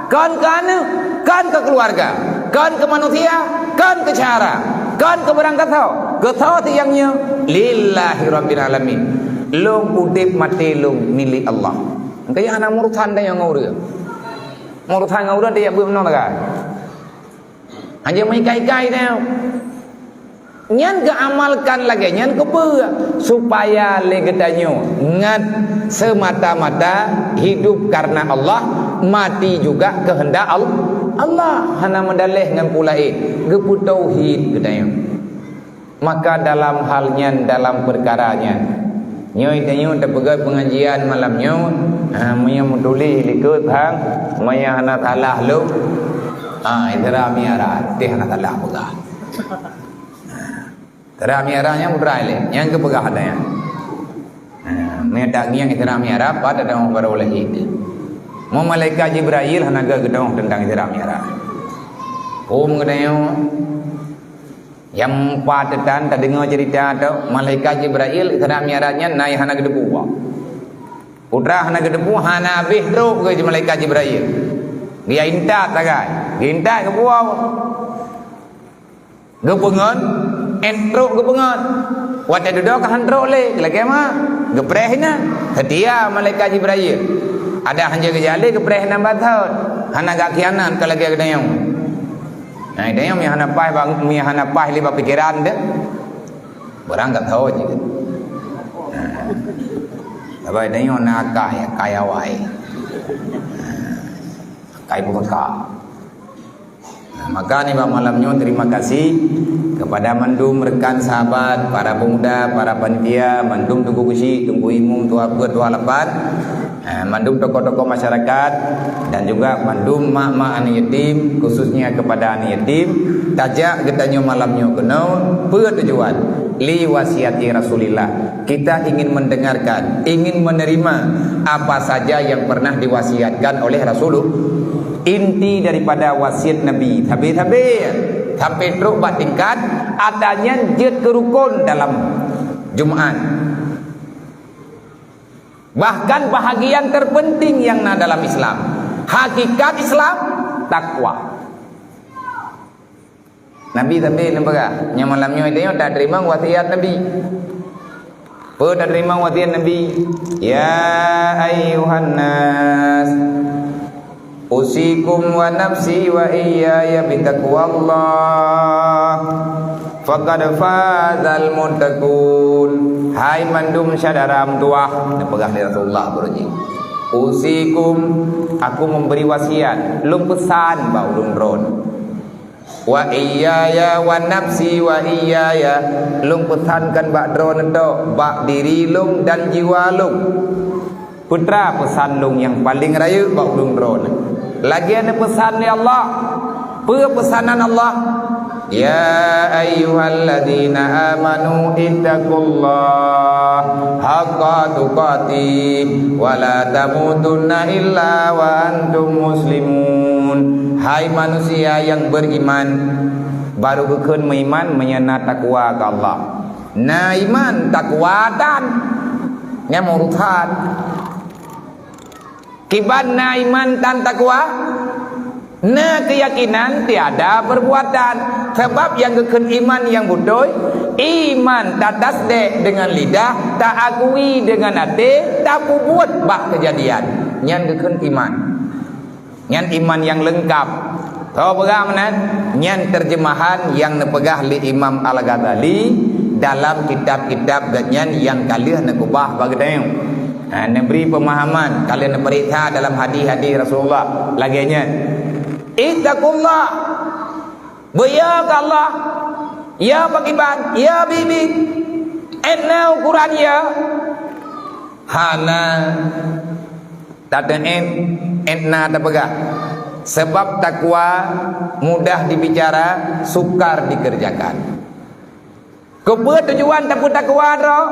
kon keu aneuëk, kon keu keuluwarga, kon keu manusia, kon keu syedara, kon keu barangkasoe, keu soe si nyang nyoe, lillahi rabbil alamin. Lôn udeb maté lôn milék Allah. Engkaya hana meurusan tanyoe ngon ureuëng. Meurusan ngon ureuëng tajak beuet meunoe lagée. Hana meuikai-ikai tanyoe. Nyan geuamalkan lagée nyan keupeue? Supaya lé geutanyoe ngat seumata-mata hidup karena Allah, mati juga keuheundak Al-, Allah. Hana meudaléh ngon peue laén, geupeutauhid geutanyoe. Maka dalam hal nyan, dalam peukara nyan, nyoe tanyoe tapeugah peungajian malam nyoe, ha, meunyoe meutuléh likot hang, meunyoe hana salah lôn, ha, Isra Mi'raj, teuh hana salah peugah. Ha, Isra Mi'raj nyang putra ilée, nyang geupeugah ada nyan. Ha, meunyoe tak ngieng Isra Mi'raj, pada dah baru lahé. Mau malaikat Jibril hana geudoh tentang Isra Mi'raj. Peue geutanyoe, nyang pat teutan tadeungoe ceurita tu, malaikat Jibril Isra Mi'raj nyan na nyang hana geuteupeue. Putra hana geuteupeue, hana habéh trok keu malaikat Jibril. Dia intat sagai, geuintat geupeue. Geupeungon, eh, trok geupeungon. Watée dudoe ka han trok lé, lagée ma, geupreh inan. Seutia malaikat Jibril. Ada hana geujak lé geupreh inan bathon. Hana gak khianat ka lagée geutanyoe. Nah, geutanyoe mi hana paih bak, mi hana paih lé bak pikeran deh. Barang gak tahu je. Nah. Tapi geutanyoe na akai, akai awai. Akai buka. Nah, maka nibak malam nyoe terima kasih kepada mandum rekan sahabat, para pemuda, para panitia, mandum Teungku Keuchik, Teungku Imum, Tuha Peuet, Tuha Lapan, eh, mandum tokoh-tokoh masyarakat, dan juga mandum mak-mak aneuk yatim, khususnya kepada aneuk yatim, tajak geutanyoe malam nyoe keunoe, peue tujuan? Li wasiati Rasulillah. Kita ingin mendengarkan, ingin menerima apa saja yang pernah diwasiatkan oleh Rasulullah. Inti daripada wasiat Nabi, sabe-sabe sampai trok bak tingkat, atra nyan jeuet keu rukon dalam Jumaat. Bahkan bahagian terpenting yang na dalam Islam. Hakikat Islam, takwa. Nabi sabe neupeugah, nyang malam nyoe tanyoe tateurimong wasiat Nabi. Peue tateurimong wasiat Nabi? "Ya ayyuhan nas, usikum wa nafsi wa iyyaya bitaqwallah. Faqad fazal muttaqun." Hai mandum syedara meutuwah, neupeugah lé Rasulullah beureuji. "Usikum, aku memberi wasiat, lôn peusan bak ulôn droe. Wa iyyaya wa nafsi wa iyyaya, lôn peusankan bak droe neutok, bak diri lôn dan jiwa lôn." Peue teuma peusan lôn nyang paleng rayeuk bak ulôn droe? Lagée neupeusan lé Allah. Peue peusanan Allah? "Ya ayyuhalladzina amanu ittaqullaha haqqa tuqatih wa la tamutunna illa wa antum muslimun." Hai manusia nyang beriman, baru geukheun meuiman meunyoe na takwa keu Allah. Na iman, takwa tan. Nyan meurusan. Kiban na iman tan takwa, na keuyakinan tiada perbuatan. Sabab nyang geukheun iman nyang beutôi, iman tatasdek deungon lidah, taakui deungon até, tapeubuet bak keujadian. Nyan geukheun iman. Nyan iman nyang leungkap. Soe peugah meunan? Nyan teurjeumahan nyang neupeugah lé Imam Al-Ghazali dalam kitab-kitab geuhnyan nyang ka lheueh neukeubah bak geutanyoe. Ha, neubri peumahaman, ka lheueh neupeuriksa dalam hadis-hadis Rasulullah lagée nyan. Ittaqullah. Beuyo keu Allah. Ya pakiban, ya bibi. Ét na ukoran ya. Hana. Tateu'en, ét na tapeugah. Sabab takwa mudah dibicara, sukar dikerjakan. Keupeue tujuan tapeutakwa droe?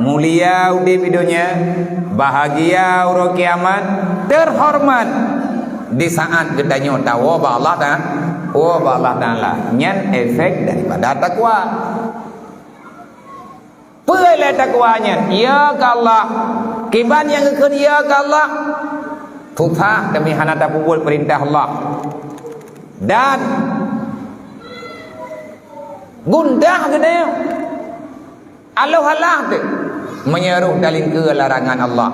Mulia udeb di donya, bahagia uroe kiamat, teuhoreumat di saat geutanyoe tawoe bak Allah Ta-, woe bak Allah Taala. Nyan efek daripada takwa. Peue ilée takwa nyan? Ya keu Allah. Kiban nyang geukheun ya keu Allah? Susah teuma hana tapeubuet peurintah Allah. Dan gundah geutanyoe. Aloh alah teuh meunyoe rôh talingkeue larangan Allah.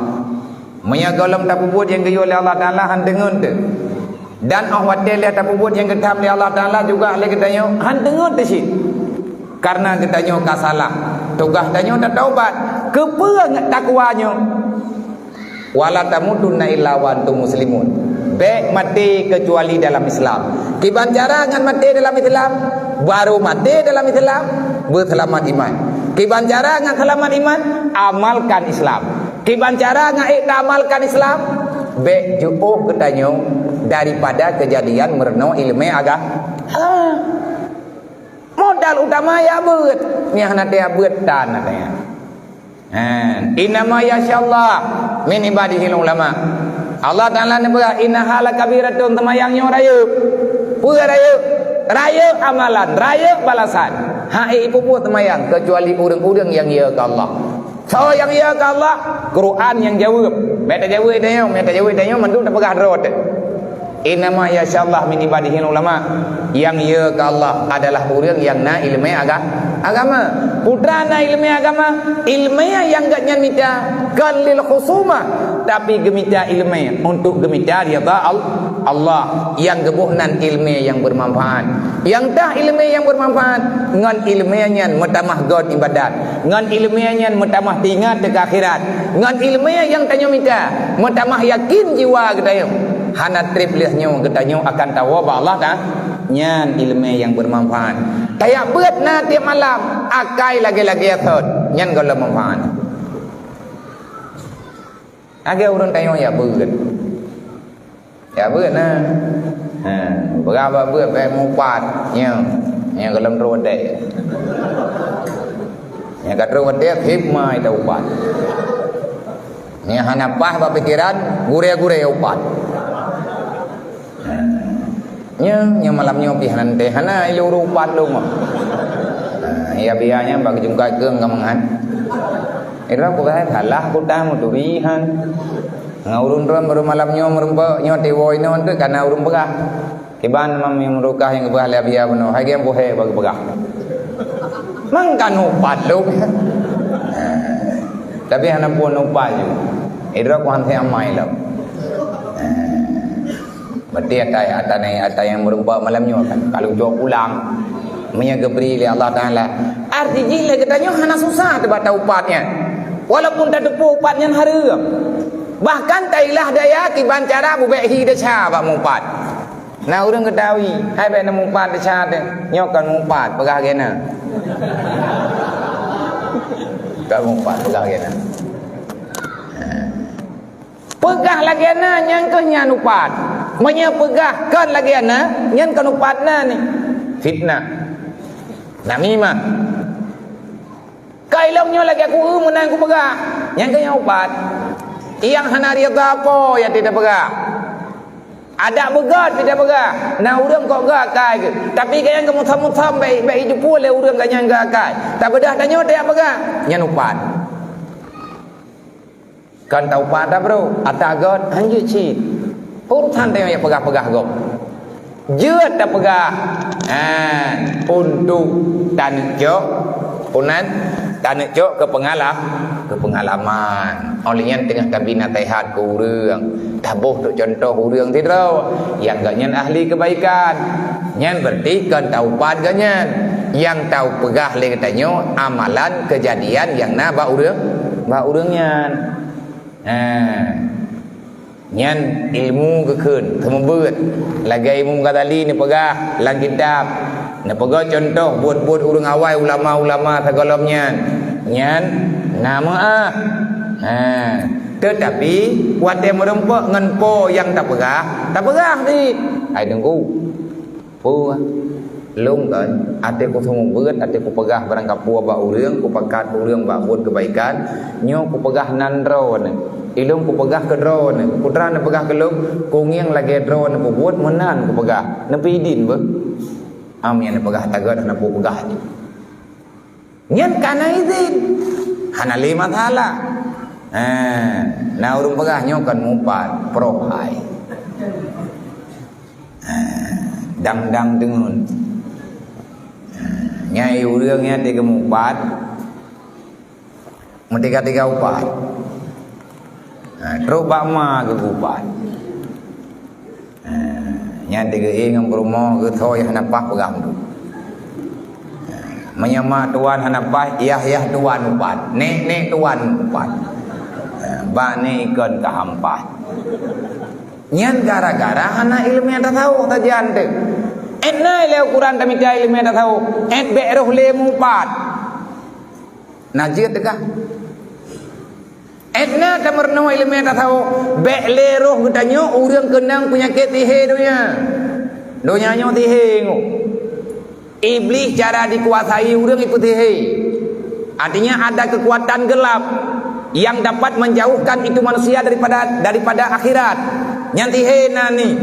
Meunyoe gohlom tapeubuet nyang geuyue lé Allah Taala, han teungeut teuh. Dan óh watée lheueh tapeubuet nyang geutham lé Allah Taala juga lé geutanyoe, han teungeut teuh cit. Kareuna geutanyoe ka salah. Tugaih tanyoe tataubat. Keupeue takwa nyoe? "Wa la tamutunna illa wa antum muslimun." Bék maté keucuali dalam Islam. Kiban cara ngon maté dalam Islam? Baru maté dalam Islam, beuseulamat iman. Kiban cara ngon seulamat iman? Amalkan Islam. Kiban cara ngon ék taamalkan Islam? Bék jiôh geutanyoe daripada keujadian meurunoe iéleumé aga-, ha. Modal utama ya beuet. Nyang hana teuya beuet tan na teuya. Ha, "Innama yakhsyallaha min ibadihil ulama." Allah Taala neupeugah, "Innaha lakabiratun," seumayang nyoe rayeuk. Peue rayeuk? Rayeuk amalan, rayeuk balasan. Hana ipeubuet seumayang keucuali ureuëng-ureuëng nyang ya keu Allah. Soe nyang ya keu Allah? Quran nyang jaweueb. Bék tajaweueb tanyoe, bék tajaweueb tanyoe, mandum tapeugah droe teuh. "Innama yakhsyallaha min ibadihil ulama." Nyang ya keu Allah adalah ureuëng nyang na iéleumé aga-, agama. Peue teuma na iéleumé agama? Iéleumé nyang gobnyan mita kon lil khusumah, tapi geumita iéleumé untuk geumita ridha Al-, Allah. Nyang geuboh nan iéleumé nyang beumanfaat. Nyang tah iéleumé nyang beumanfaat, ngon iéleumé nyan meutamah göt iébadat. Ngon iéleumé nyan meutamah teuingat teuka akhirat. Ngon iéleumé nyang tanyoe mita, meutamah yakin jiwa geutanyoe. Hana treb lheueh nyoe geutanyoe akan tawoe bak Allah ta-, nyan iéleumé nyang beumanfaat. Tajak beuet na tieb malam, akai lagée-lagée thot, nyan gohlom manfaat. Lagée ureuëng tanyoe jak beuet. Jak beuet na. Ha, beuraba beuet bék meuupat. Nyoe, nyoe gohlom trok watée. Nyang ka trok watée, hikmah ita upat. Nyang hana paih bak pikeran, gurée-gurée upat. Ha. Nyoe, nyoe malam nyoe pih hana teuh, hana ilée ureuëng upat lom. Ha, ya biaya nyan bak jungkai keueng ka mangat. Ira ku salah kutang muturi han. Ngon ureuëng droe baru malam nyoe meureumpok, nyoe tiwoe inoe teuk kana ureuëng peugah. Kiban mam nyang meurukah nyang geupeugah lé Abiya bunoe, hai geng bohe bak geupeugah. Mangkan upat lom. Tapi hana pun upat ju. Idrok wan si amai lom. Berarti ata, ata ni, ata nyang meureumpok malam nyoe kan. Kalau jok pulang, meunyoe geubri lé Allah Taala. Arti jih lé geutanyoe hana susah teuba taupat nyan. Walaupun tateupeue upat nyan hareuem. Bahkan tailah daya kiban cara bubek hi desya bak mupat. Na ureuëng geutawi, hai bèk na mupat desya teuh. Nyoe kon mupat, peugah gena. Kon mupat, peugah gena. Peugah lagèe na nyang keuh nyan upat. Meunyoe peugah kon lagèe na, nyan kon upat na ni. Fitnah. Namimah. Kai lom nyoe lagèe ku eu meunan kupeugah. Nyang keuh nyan upat. Nyang hana ridha po nyang teupeugah. Adak beugöt pih tapeugah. Na ureuëng kok geuakai geuh. Tapi gobnyan geumeusom-meusom bèk, bèk jiteupeue lé ureuëng gobnyan geuakai. Tabeudôh tanyoe tajak peugah. Nyan upat. Kan taupat dah, bro. Ata göt, hanjeuet cit. Urusan tanyoe jak peugah-peugah gob. Jeuet tapeugah. Ha, untuk taneuk cok, peue nan, taneuk cok keu peungalam-, keu peungalaman. Óh lheueh nyan teungoh tabi naseuhat keu ureuëng, taboh trok cuntoh ureuëng sidroe nyang gobnyan ahli keubaikan. Nyan berarti kon taupat gobnyan. Nyang tapeugah lé geutanyoe amalan keujadian nyang na bak ureuëng, bak ureuëng nyan. Ha. Nyan ilmu geukheun, seumeubeuet. Lagèe Imam Ghazali neupeugah lam kitab, neupeugah cuntoh buet-buet ureuëng awai, ulama-ulama sigohlom nyan. Nyan na meu'ah. Ha. Teutapi, watèe meureumpok ngon po nyang tapeugah, tapeugah cit. Hai Teungku, peue? Lôn kon, até kuseumeubeuet, até kupeugah barang kapeue bak ureuëng, kupakat ureuëng bak buet keubaikan, nyoe kupeugah nan droeneuh. Ilôn kupeugah keu droeneuh, peue teuma neupeugah keu lôn, kungieng lagèe droeneuh peubuet meunan kupeugah. Neupeuidin beuh? Am nyang neupeugah tagöt hana peue peugah jih. Nyan ka na izin. Hana lé masalah. Ha, na ureuëng peugah nyoe kon mupat, proh hai. Ha, dang-dang deungon. Ha, nyai ureuëng nyan teuka mupat. Meutika-tika upat. Ha, trok bak ma geugupat. Ha, nyan teuka ngon peurumoh geutho yah hana paih peugah meudu. Ha, meunyoe ma tuan hana paih, yah-yah tuan upat. Nek-nek tuan upat. Ha, bak nek ikon ka hampai. Nyan gara-gara hana iéleumé tasawuf sajan teuh. Ét na ilée ukuran tamita iéleumé tasawuf, ét bèk roh lé mupat. Na jeuet teuka. Ét na tameurunoe iéleumé tasawuf, bèk lé roh geutanyoe ureuëng keunong peunyakét sihé donya. Donya nyoe sihé ngon. Iblih cara dikuasai ureuëng itu sihé. Artinya ada kekuatan gelap yang dapat menjauhkan itu manusia daripada, daripada akhirat. Nyan sihé na ni.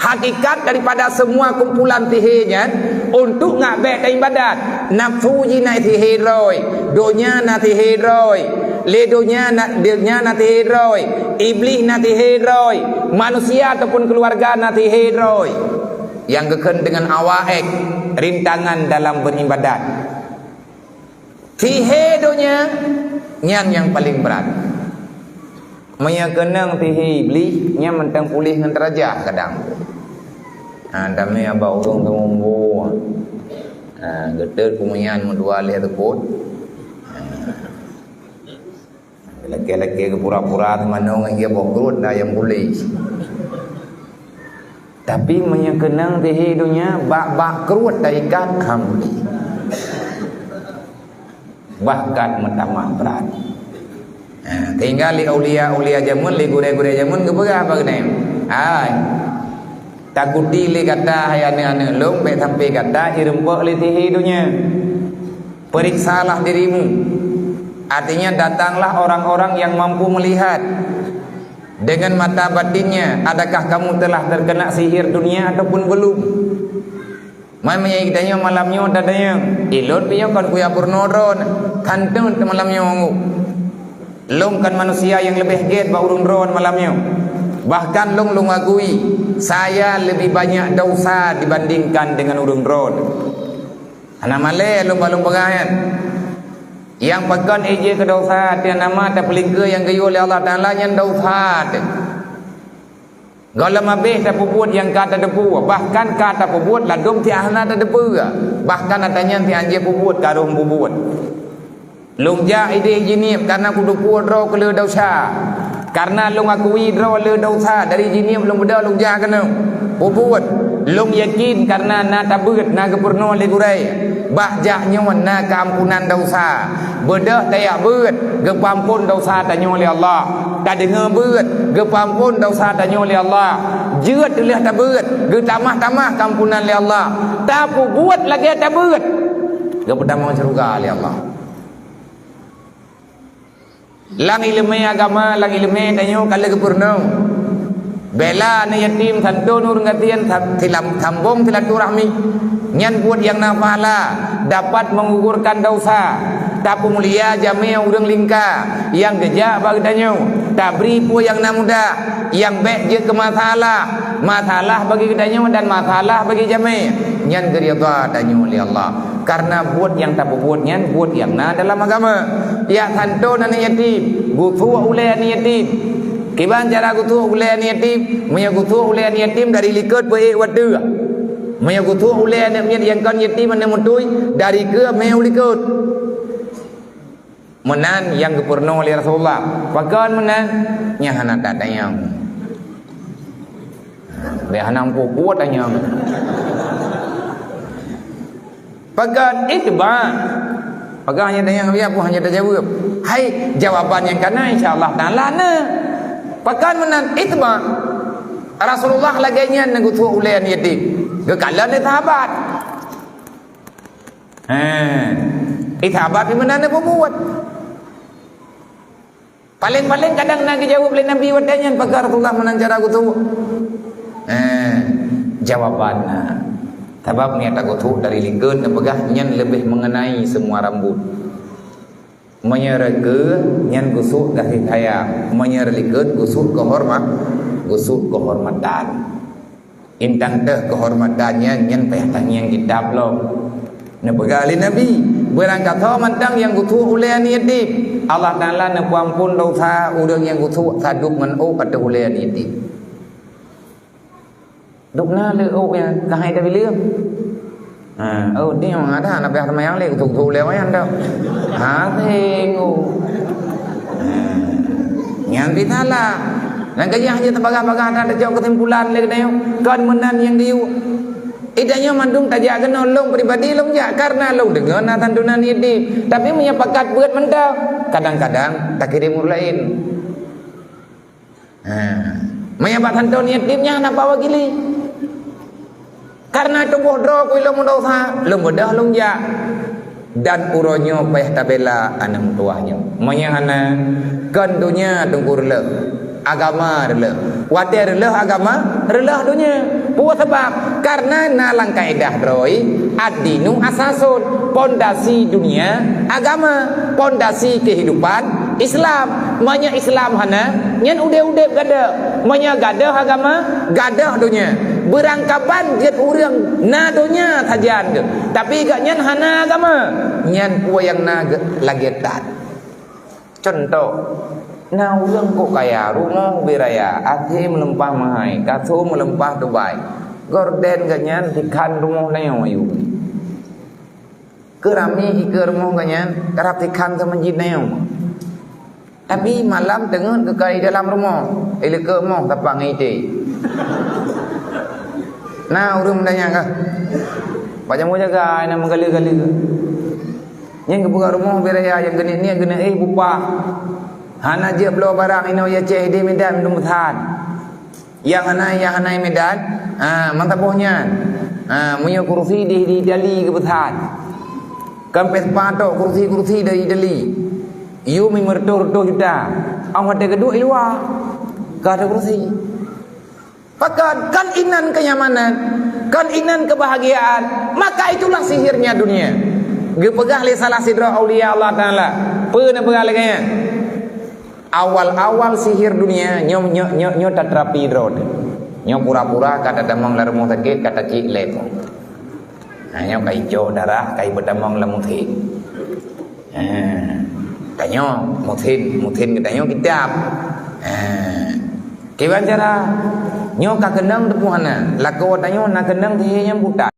Hakikat daripada semua kumpulan sihé nyan untuk ngak bèk taibadat. Nafsu jih na sihé droe, donya na sihé droe, lé donya na, donya na sihé droe, iblih na sihé droe, manusia ataupun keluarga na sihé droe. Nyang geukheun deungon awak ék rintangan dalam beribadat. Sihé donya nyan nyang paleng brat. Meunyoe keunong sihé iblih, nyan mantong puléh ngon teurajah kadang. Ha, damé aba ureuëng teumumbu. Ha, geutot peumeuyan meudua lhèe teupot. Ha. Lakée-lakée geupura-pura teumanoe ngon ie boh krot na nyang puléh. Tapi meunyoe keunong sihé donya, bak-bak krot taikat, alhamdulillah. Bahkan meutamah brat. Ha, tinggai lé aulia-aulia jameun, lé gurée-gurée jameun geupeugah bak geutanyoe, "Hai, takuti lé gata, hai aneuëk-aneuëk lôn, bèk sampoe gata jirumpok lé sihé donya." Periksalah dirimu. Artinya, datanglah orang-orang yang mampu melihat dengan mata batinnya, adakah kamu telah terkena sihir dunia ataupun belum? Mai meunyoe geutanyoe malam nyoe tatanyong, ilôn pih nyoe kon kuya peurunoe droe, khanteun malam nyoe ngon. Lôn kon manusia nyang leubeh gét bak ureuëng droe malam nyoe. Bahkan lôn, lôn akui, saya lebih banyak dosa dibandingkan dengan ureuëng droe. Hana malée lôn bak lôn peugah nyan. Nyang pakon ék jeuet keu dosa, teuh nama tapeulingkeue nyang geuyue lé Allah Taala nyan dosa teuh. Gohlom abéh tapeubuet nyang ka tateupeue, bahkan ka tapeubuet ladôm tiah hana tateupeue, bahkan ata nyan tiah hanjeuet peubuet ka rhom peubuet. Lôn jak idéh jinéb kareuna kuteupeue droe keu le dosa. Kareuna lôn akui droe le dosa, dari jinéb lôn beudôh lôn jak keunoe. Peubuet, lôn yakin kareuna na tabeuet, na geupeurunoe lé gurée. Bah jak nyoe na keuampunan dosa. Beudôh tajak beuet, geupeuamphon dosa tanyoe lé Allah. Tadeungoe beuet, geupeuamphon dosa tanyoe lé Allah. Jeuet lheueh tabeuet, geutamah-tamah keuampunan lé Allah. Tapeubuet lagée tabeuet, geupeutamong syeuruga lé Allah. Lam iéleumé agama, lam iéleumé tanyoe ka lheueh geupeurunoe. Bela aneuk yatim, santon ureuëng gasien, sa-, silam-, sambong silaturahmi. Nyan buet nyang na pahala, dapat menggugurkan dosa, tapeumulia jamé ureuëng lingka nyang geujak bak geutanyoe, tabri peue nyang na mudah, nyang bék jeuet keu masalah, masalah bagi geutanyoe dan masalah bagi jamé. Nyan geuridha tanyoe lé Allah. Kareuna buet nyang tapeubuet nyan buet nyang na dalam agama. Jak santon aneuk yatim, geusuek ulée aneuk yatim. Kiban cara geusuek ulée aneuk yatim? Meunyoe geusuek ulée aneuk yatim dari likot peuék u ateueh. Meunyoe geusuek ulée aneuk miet nyang kon yatim, aneuk meutui, dari keue mé u likot. Meunan nyang geupeurunoe lé Rasulullah. Pakon meunan? Nyan hana tatanyong. Lé hana muphom buet tanyong. Pakon? Ittiba'. Pakon hana tanyong, biar pun hana tajaweueb. Hai, jawaban nyang kana, insya Allah Taala na. Pakon meunan? Ittiba'. Rasulullah lagée nyan na geusuek ulée aneuk yatim. Geukalon lé sahabat. Hé, eh, sahabat pih meunan na peubuet. Paléng-paléng kadang na geujaweueb lé Nabi watée nyan, pakon Rasulullah meunan cara geusuek. Eh, jawaban na. Sabab meunyoe tageusuek dari likot, neupeugah nyan leubeh mengenai semua rambut. Meunyoe reukeue, nyan geusuek gaséh sayang. Meunyoe likot, geusuek keuhormat-, geusuek keuhormatan. Intang teuh keuhormatan nyan, nyan payah tangieng kitab lom. Neupeugah lé Nabi, beurangkasoe mantong nyang geusuek ulée aneuk yatim, Allah Taala neupeuamphon dosa ureuëng nyang geusuek sadub ngon ôk ateueh ulée aneuk yatim. Dub na le ôk nyan ka hai tabileueng. Ha, oh, dia memang ada anak payah seumayang lé, kutuk-kutuk lé awak nyan dah. Ha, tengok. Ha, nyan pih salah. Nyang keujih hana teubagah-bagah, hana teucok keusimpulan lé geutanyoe. Kon meunan nyang geuyue. Geutanyoe mandum tajak keunoe, lôn pribadi lôn jak, kareuna lôn deungoe na santunan yatim. Tapi meunyoe pakat beuet mantong, kadang-kadang takirém ureuëng laén. Ha. Meunyoe bak santon yatim nyan hana meuwakili. Kareuna tuboh droe keu lôn meudosa, lôn beudôh lôn jak. Dan uroe nyoe payah tabela aneuk meutuwah nyoe. Meunyoe hana, kon donya teungku reuloh, agama reuloh. Watée reuloh agama, reuloh donya. Peue sabab? Kareuna na lam kaedah droe, ad-dinu asasun, pondasi dunia agama, pondasi kehidupan Islam. Meunyoe Islam hana, nyan udeb-udeb gadôh. Meunyoe gadôh agama, gadôh donya. Beurangkaban jeuet ureuëng na donya sajan geuh, tapi gobnyan hana agama, nyan peue nyang na geuh lagée that. Cuntoh, na ureuëng kok kaya, rumoh ubé raya, até meulimpah meuhai, kasô meulimpah tubai, gorden gobnyan tikhan rumoh nyoe ayue. Keu ramé ikeue rumoh gobnyan, karab tikhan keu meujid nyoe. Tapi malam teungeut geukai dalam rumoh, ileukeue moh tapak ngon ité. Na ureuëng meudanyang kah? Pajan meujaga na meugaleu-galeu. Nyang geupeugah rumoh ubé raya nyang geuneuk-neuk geuneuk éh bupah. Hana jeuet bloe barang inoe Aceh idéh Medan dum that. Nyang hana, nyang hana Medan, ha, meusaboh nyan. Ha, meunyoe kursi di, di Itali geupeusan. Kan Vespa tok kursi-kursi dari Itali. Yum lima ratus juta. Awak watée geuduek i luwa. Ka ada kursi. Pakon, kan inan kenyamanan, kan inan kebahagiaan. Maka itulah sihirnya dunia. Geupeugah lé salah sidroe aulia Allah Taala. Peue neupeugah lagée nyan? Awal-awal sihir dunia, nyoe, nyoe, nyoe, nyoe taterapi droe teuh. Nyoe pura-pura ka tatamong lam rumoh sakét, ka tacék lé po. Ha, nyoe ka icok darah, ka ipeutamong lam muthin. Ha, tanyoe muthin, muthin geutanyoe kitab. Ha. Kiban cara, nyoe ka keunong teupeu hana. Lakoe tanyoe na keunong sihir nyang buta.